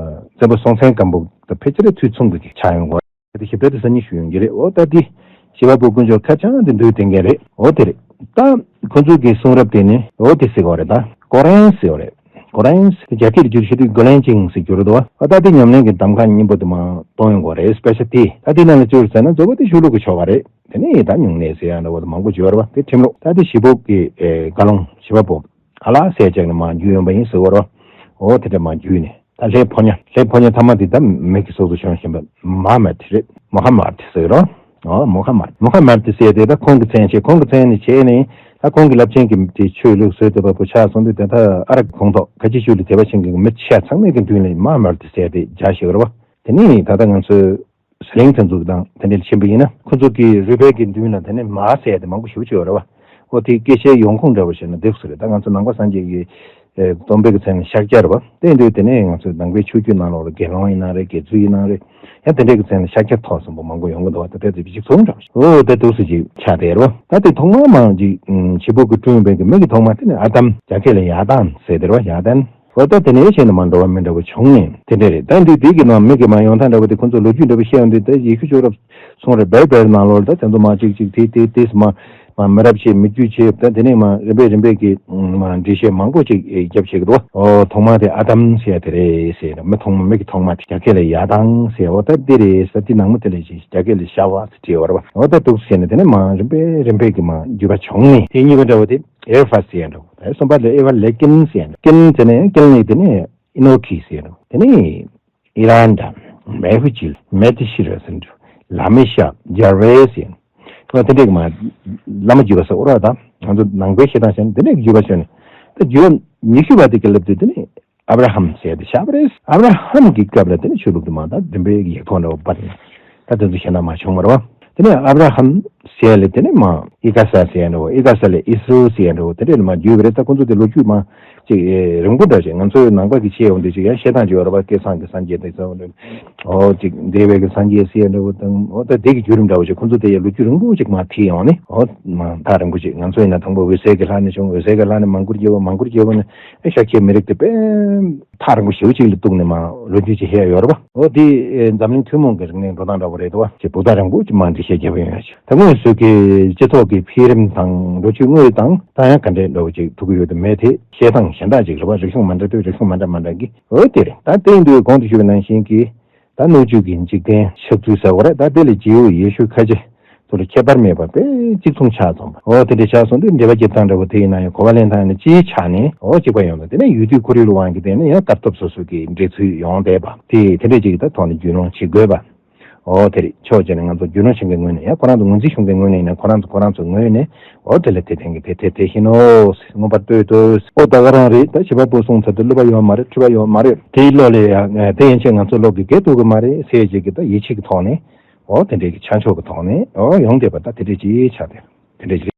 བཙན་པོ་སྲོང་བཙན་སྒམ་པོ་དང་ཕལ་ཆེར་དུས་མཚུངས་ཀྱི་ཆགས་ཡོང་གི་རེད། དེ་ཞིབ་ཕྲ་དེ་སང་ཉིན་ཞུ་ཡོང་གི་རེད། འོ་ད་དེ་ཞི་བ་པོ་དཀོན་མཆོག་ཁ་བྱང་དེ་འདུལ་བསྟན་མཁན་རེད། འོ་དེ་རེད། ད་ཁོ་ཚོ་གི་གསུང་རབ་དེ་ནི་འོ་དེ་ཟེར་གི་རེད། ད་ཀོ་རན་ཟེར་གི་རེད། ཀོ་རན་ཟེར་རྒྱ་སྐད་ལ་བསྒྱུར་ཤེས་དུས་གོ་ལན་ཅིང་ཟེར་བསྒྱུར་འདུག་འོ་ད་དེ་ཉམས་ལེན་གྱི་གདམ་ག་སྙིང་པོ་དེ་མ་གཏོང་ཡོང་གི་རེད། དཔེ་ཆ་དེ་ད་དེ་ནང་ལ་བཅུག་ཟེར་ན་གཙོ་བོ་དེ་ཆོས་ལུགས་ཀྱི་ཆོ་ག་རེད། དེ་ནས་ད་སྨྱུང་གནས་ཟེར་ཡ་འདྲ་བོ་དང་མང་པོ་ཡོད་རེད་བ། དེ་ཁྲིམས་ལུགས། ད་དེ་ཞི་བོ་གི་ཨེ་བཀའ་ལུང་ཞི་བ་པོ་ཨ་ལ་ཟེར་ཅིག་ནས་མར་བརྒྱུད་ཡོང་པ་ཡིན་ཟེར་བ་རེད་བ། འོ་དེ་འདྲ་མར་བརྒྱུད་ནས་ད་ལྷའི་ཕོ་ཉ་ལྷའི་ཕོ་ཉ་ཐ་མ་དེ་ད་མིག་གི་གཟུགས་སུ་བྱོན་བཞིན་པ་མ་མ་དེ་རེད། མོ་ཧ་མ་དེ་ཟེར་རོ། འོ་མོ་ཧ་མ་མོ་ཧ་མ་དེ་ཟེར་དེ་ད་ཁོང་གི་མཚན་བྱས། ཁོང་གི་མཚན་ནས་བྱས་ནས་ད་ཁོང་གི་རླབས་ཆེན་གྱི་དེ་ཆོས་ལུགས་བཟོས་བསྡད་པ་པོ་ཆགས་སོང་དུས་དེ་ད་ཨ་རག་ཁོང་ཐོག་ཁ་ཆེ་ཆོས་ལུགས་དད་པ་ཆེན་གྱི་མི་ཆ་ཚང་མའི་གི་མདུན་ལ་མ་མ་དེ་ཟེར་དེ་རྒྱག་ཤེས་རོ་བ། དེ་ནས་ད་ལྟ་ང་ཚོས། ཟི་ལིང་དེ་ཚོ་དང་དེ་འདྲ་ཕྱིན་པ་ཡིན་ན་ཁོ་ཚོ་གི་རུས་སྦལ་གྱི་མདུན་ལ་དེ་ནས་མ་ཟེར་ཡ་དེ་མང་པོ་ཞེ་པོ་ཅིག་ཡོད་རེད་བ། འོ་དེ་སྐད་ཆའི་ཡོང་ཁུངས་འདྲ་བོ་བྱས་ན་འདུག་ཟེར་རེད། ད་ང་ཚོ་ནང་པ་སངས་རྒྱས་ཀྱི་ཨེ་སྟོན་པའི་གི་མཚན་ལ་ཤཱཀྱ་རེད་བ། དེ་འདུག་དེ་ནས་ང་ཚོ་ནང་པའི་ཆོས་བརྒྱུད་ནང་ལོགས་ལ་དགེ་སློང་ཡིན་ན་རེད། དགེ་ཚུལ་ཡིན་ན་རེད། ཡང་དེ་འདྲའི་གི་མཚན་ལ་ཤཱཀྱ་ཐོགས་སོང་པོ་མང་པོ་ཡོང་གི་འདུག་བ། ད་དེ་ཚོ་གཅིག་མཚུངས་འདྲ་བོ་ཞིག་འོ་དེ་འདུག་སེ་ཅིག་ཆགས་བསྡད་རེད་བ། ད་དེ་ཐོག་མ་མང་ཅིག་ཞེ་པོ་གི་བསྐྲུན་པའི་གི་མི་གི་ཐོག་མ་དེ་ནས་ཨ་དམ། རྒྱ་སྐད་ལ་ཡ་དམ་ཟེར་དེ་རེད་བ། ཡ་དམ། འོ་ད་དེ་ནས་བྱས་ནས་མ་འགྲོ་བ་མི་འདྲ་བོ་བྱུང་ནས་དེ་འདྲ་རེད། ད་འདི་དེ་གི་ནང་མི་གི་མ་ཡོང་ཐབས་འདྲ་བོ་དེ་ཁོ་ཚོ་ལོ་རྒྱུས་འདྲ་བོ་བཤད་ཡོང་དུས་ད་ཡེ་ཤུ་ཅོག་རབ་གསུང་རབ་བེར་བེར་ནང་ལོགས་ད་དེ་ཚོ་མ་གཅིག་གཅིག་དེ་དེ་དེ་མ་མ་མི་རབས་བྱེད་མི་རྒྱུད་བྱེད་ད་དེ་ནས་མ་རིམ་པས་རིམ་པས་ཀྱི་མ་འགྲེལ་བཤད་མང་པོ་ཅིག་རྒྱབ་བྱེད་ཀྱི་འདུག་འོ་ཐོག་མ་དེ་ཨ་དམ་ཟེར་ཡ་དེ་རེད་ཟེར། མི་ཐོག་མ་མི་གི་ཐོག་མ་དེ་རྒྱ་སྐད་ལ་ཡ་དམ་ཟེར། འོ་ད་དེ་རེད་ཟེར། དེ་ནང་མོ་དེ་ལས་ཅིག་རྒྱ་སྐད་ལ་ཤ་བ་ཟེར་བྲིས་ཡོད་རེད་བ། འོ་ད་འདུག་ཟེར་ནས་དེ་ནས་མ་རིམ་པས་རིམ་པས་ཀྱི་མ་བརྒྱུད་པ་བྱུང་ནས་དེ་གཉིས་པ་འདྲ་བོ་དེ། ཨེ་ཕ་ཟེར་ཡ་འདྲ་བོ། ད་གསུམ་པ་ལ་ཨེ་ཕ་ལེ་ཀིན་ཟེར་ཡ་འདྲ་བོ། ཀིན་ཟེར་ནས་ཀིན་ནས་དེ་ནས་ཨི་ནོ་ཁི་ཟེར་ཡ་འདྲ་བོ། དེ་ནས་ཨི་རན་ད། མེ་ཧུ་ཅིལ། མེ་ཏི་ཤི་ར་ཟེར་འདྲ་བོ། ལ་མི་ཤ། ཇར་ཝེ་ཟེར་ཡ་འདྲ་བོ། དེ་འདྲས་མ་བླ་མ་བརྒྱུད་པ་ཟེར་འོ་ར། ད་ང་ཚོ་ནང་པའི་བཤད་སྟངས་བྱས་ན་དེ་འདྲས་བརྒྱུད་པ་བྱས་ནས་ད་བརྒྱུད་པ་ཉི་ཤུ་པ་དེ་གི་ལབ་དུས་དེ་ནས་ཨབ་ར་ཧམ་ཟེར་ཡ་དེ་བཞག་པ་རེད། ཨབ་ར་ཧམ་གྱི་སྐབས་ལ་དེ་ནས་ཆོས་ལུགས་དེ་མ་ད་བདུན་པའི་ཡིག་ཐོག་འདྲ་བོ་པ་དེ་ད་དེ་ཚོ་གཞན་དག་མ་བྱུང་བ་རེད་བ། དེ་ནས་ཨབ་ར་ཧམ་ཟེར་ཡ་ལས་དེ་ནས་མ་ཨི་ཀ་ས་ཟེར་ཡ་འདྲ་བོ། ཨི་ཀ་ས་ལས་ཨི་སི་རོ་ཟེར་ཡ་འདྲ་བོ་དེ་འདྲས་ལ་མ་བརྒྱུད་པ་རེད། ད་ཁོ་ཚོ་དེ་ལོ་རྒྱུས་མ་ཅིག་རིང་པོ་འདྲ་ཞིག་ང་ཚོའི་ནང་པ་གི་བཤད་ཡོང་དུས་ཅིག་ཡང་བཤད་སྟངས་ཅིག་ཡོད་རེད་བ། སྐལ་བཟང་གི་སངས་རྒྱས་དེ་ཚོ་འདྲ་ཨོ་ཅིག་འདས་པའི་གི་སངས་རྒྱས་ཟེར་ཡ་འདྲ་བོ་དང་། ཨོ་ད་དེ་གི་བརྒྱུད་རིམ་འདྲ་བོ་ཅིག་ཁོ་ཚོ་དེ་ཡ་ལོ་རྒྱུས་རིང་པོ་ཅིག་མ་ཐིག་ཡོང་ནས། ཨོ་མ་ཐག་རིང་པོ་ཅིག་ང་ཚོ་ཡིན་ན་དང་པོ་འོད་གསལ་གྱི་ལྷ་ནས་བྱུང་། འོད་གསལ་གྱི་ལྷ་ནས་མང་བཀུར་རྒྱལ་པོ། མང་བཀུར་རྒྱལ་པོ་ནས་ཨེ་ཤཱཀྱའི་མི་རིགས་དེ་དཔེ་ཐག་རིང་པོ་ཞེ་པོ་ཅིག་ལ་གཏུགས་ནས་མ་ལོ་རྒྱུས་ཅིག་ཧེ་ཡ་ཡོད་རེད་བ། ཨོ་དེ་ཨེ་འཛམ་གླིང་ཐུན་མོང་གི་རིག་གནས་འགྲོ་སྟངས་འདྲ་བོ་རེད་འདུག་བ། ཅིག་བུ་ཐག་རིང་པོ་ཅིག་མ་འདི་བཤད་རྒྱལ་པོ་ཡོང་ཡ་ཅིག་ད་དངོས་སུ་གི་སྤྱི་ཚོགས་ཀྱི་འཕེལ་རིམ་དང་ལོ་རྒྱུས་དངོས་དང་ད་ཡང་ག་འདྲའི་འདྲ་བོ་ཅིག་ཐུག་གི་ཡོད་དམ་མེད་དེ་བཤད་སྟངས་གཞན་དག་ཅིག་རེད་བ། རིག་གཞུང་མ་འདྲ་དུས་རིག་གཞུང་མ་འདྲ་མ་འདྲ་གི། འོ་དེ་རེད། ད་དེ་ཡིན་དུས་གོང་དུ་ཞུས་པ་ནང་བཞིན་གྱི་ད་སྣོད་བཅུད་ཀྱི་འཇིག་རྟེན་ཆགས་ཚུལ་ཟེར་བ་རེད། ད་དེ་ལས་རྗེའུ་ཡེ་ཤུ་ཁ་ཆེ་ཚོ་ལ་ཁྱད་པར་མེད་པ་དཔེ་གཅིག་མཚུངས་ཆགས་སོང་བ། འོ་དེ་འདྲ་ཆགས་སོང་དུས་འགྲེལ་པ་རྒྱབ་སྟངས་འདྲ་བོ་དེ་ཡིན་ན་ཡང་གོ་བ་ལེན་སྟངས་ནི་གཅིག་ཆགས་ནས་འོ་གཅིག་པ་ཡོང་དང་། དེ་ནས་ཡུལ་དུས་ཁོར་ཡུག་ལ་དབང་གིས་བལྟས་ནས་ཡང་ལྟ་སྟོབས་སོ་སོ་གི་འགྲེལ་ཚུལ་ཡོང་བསྡད་པ་དེ་དེ་འདྲ་ཅིག་གི་ད་ཐོག་ནས་རྒྱུས་ལོན་བྱེད་དགོས་པ། འོ་དེ་རེད། ཕྱོགས་གཅིག་ནས་ང་ཚོ་རྒྱུས་ལོན་བྱེད་མཁན་ངོས་ནས་ཡང་ཁོ་རང་ཚོ་ངོས་འཛིན་ཞུ་མཁན་ངོས་ནས་ཡིན་ན་ཁོ་རང་ཚོ་ཁོ་རང་ཚོ་ངོས་ནས་འོ་དེ་ལ་དེ་བསྟན་གི་དེ་དེ་དེ་བཞིན་ནོ། མངོན་པར་བསྟོད་དོ། ཨོ་ད་ག་རང་རེད། ད་བྱེད་པ་པོ་གསུངས་ཚར་དུས་བསླུ་བ་ཡོད་མ་རེད། འཁྲུལ་བ་ཡོད་མ་རེད། དེའི་བློ་ལས་ཡང་དེ་ཡན་ཆད་ང་ཚོ་བློ་གི་འགལ་ཐུབ་གི་མ་རེད་ཟེར་ཅིག་གི་ད་ཡིད་ཆེས་ཀྱི་ཐོག་ནས་འོ་དེ་འདྲའི་གི་ཆ་འཇོག་གི་ཐོག་ནས་འོ་ཡོང་བསྡད་པ་ད་དེ་འདྲའི་ཅིག་ཆགས་ཏེ་དེ་འདྲའི་ཅིག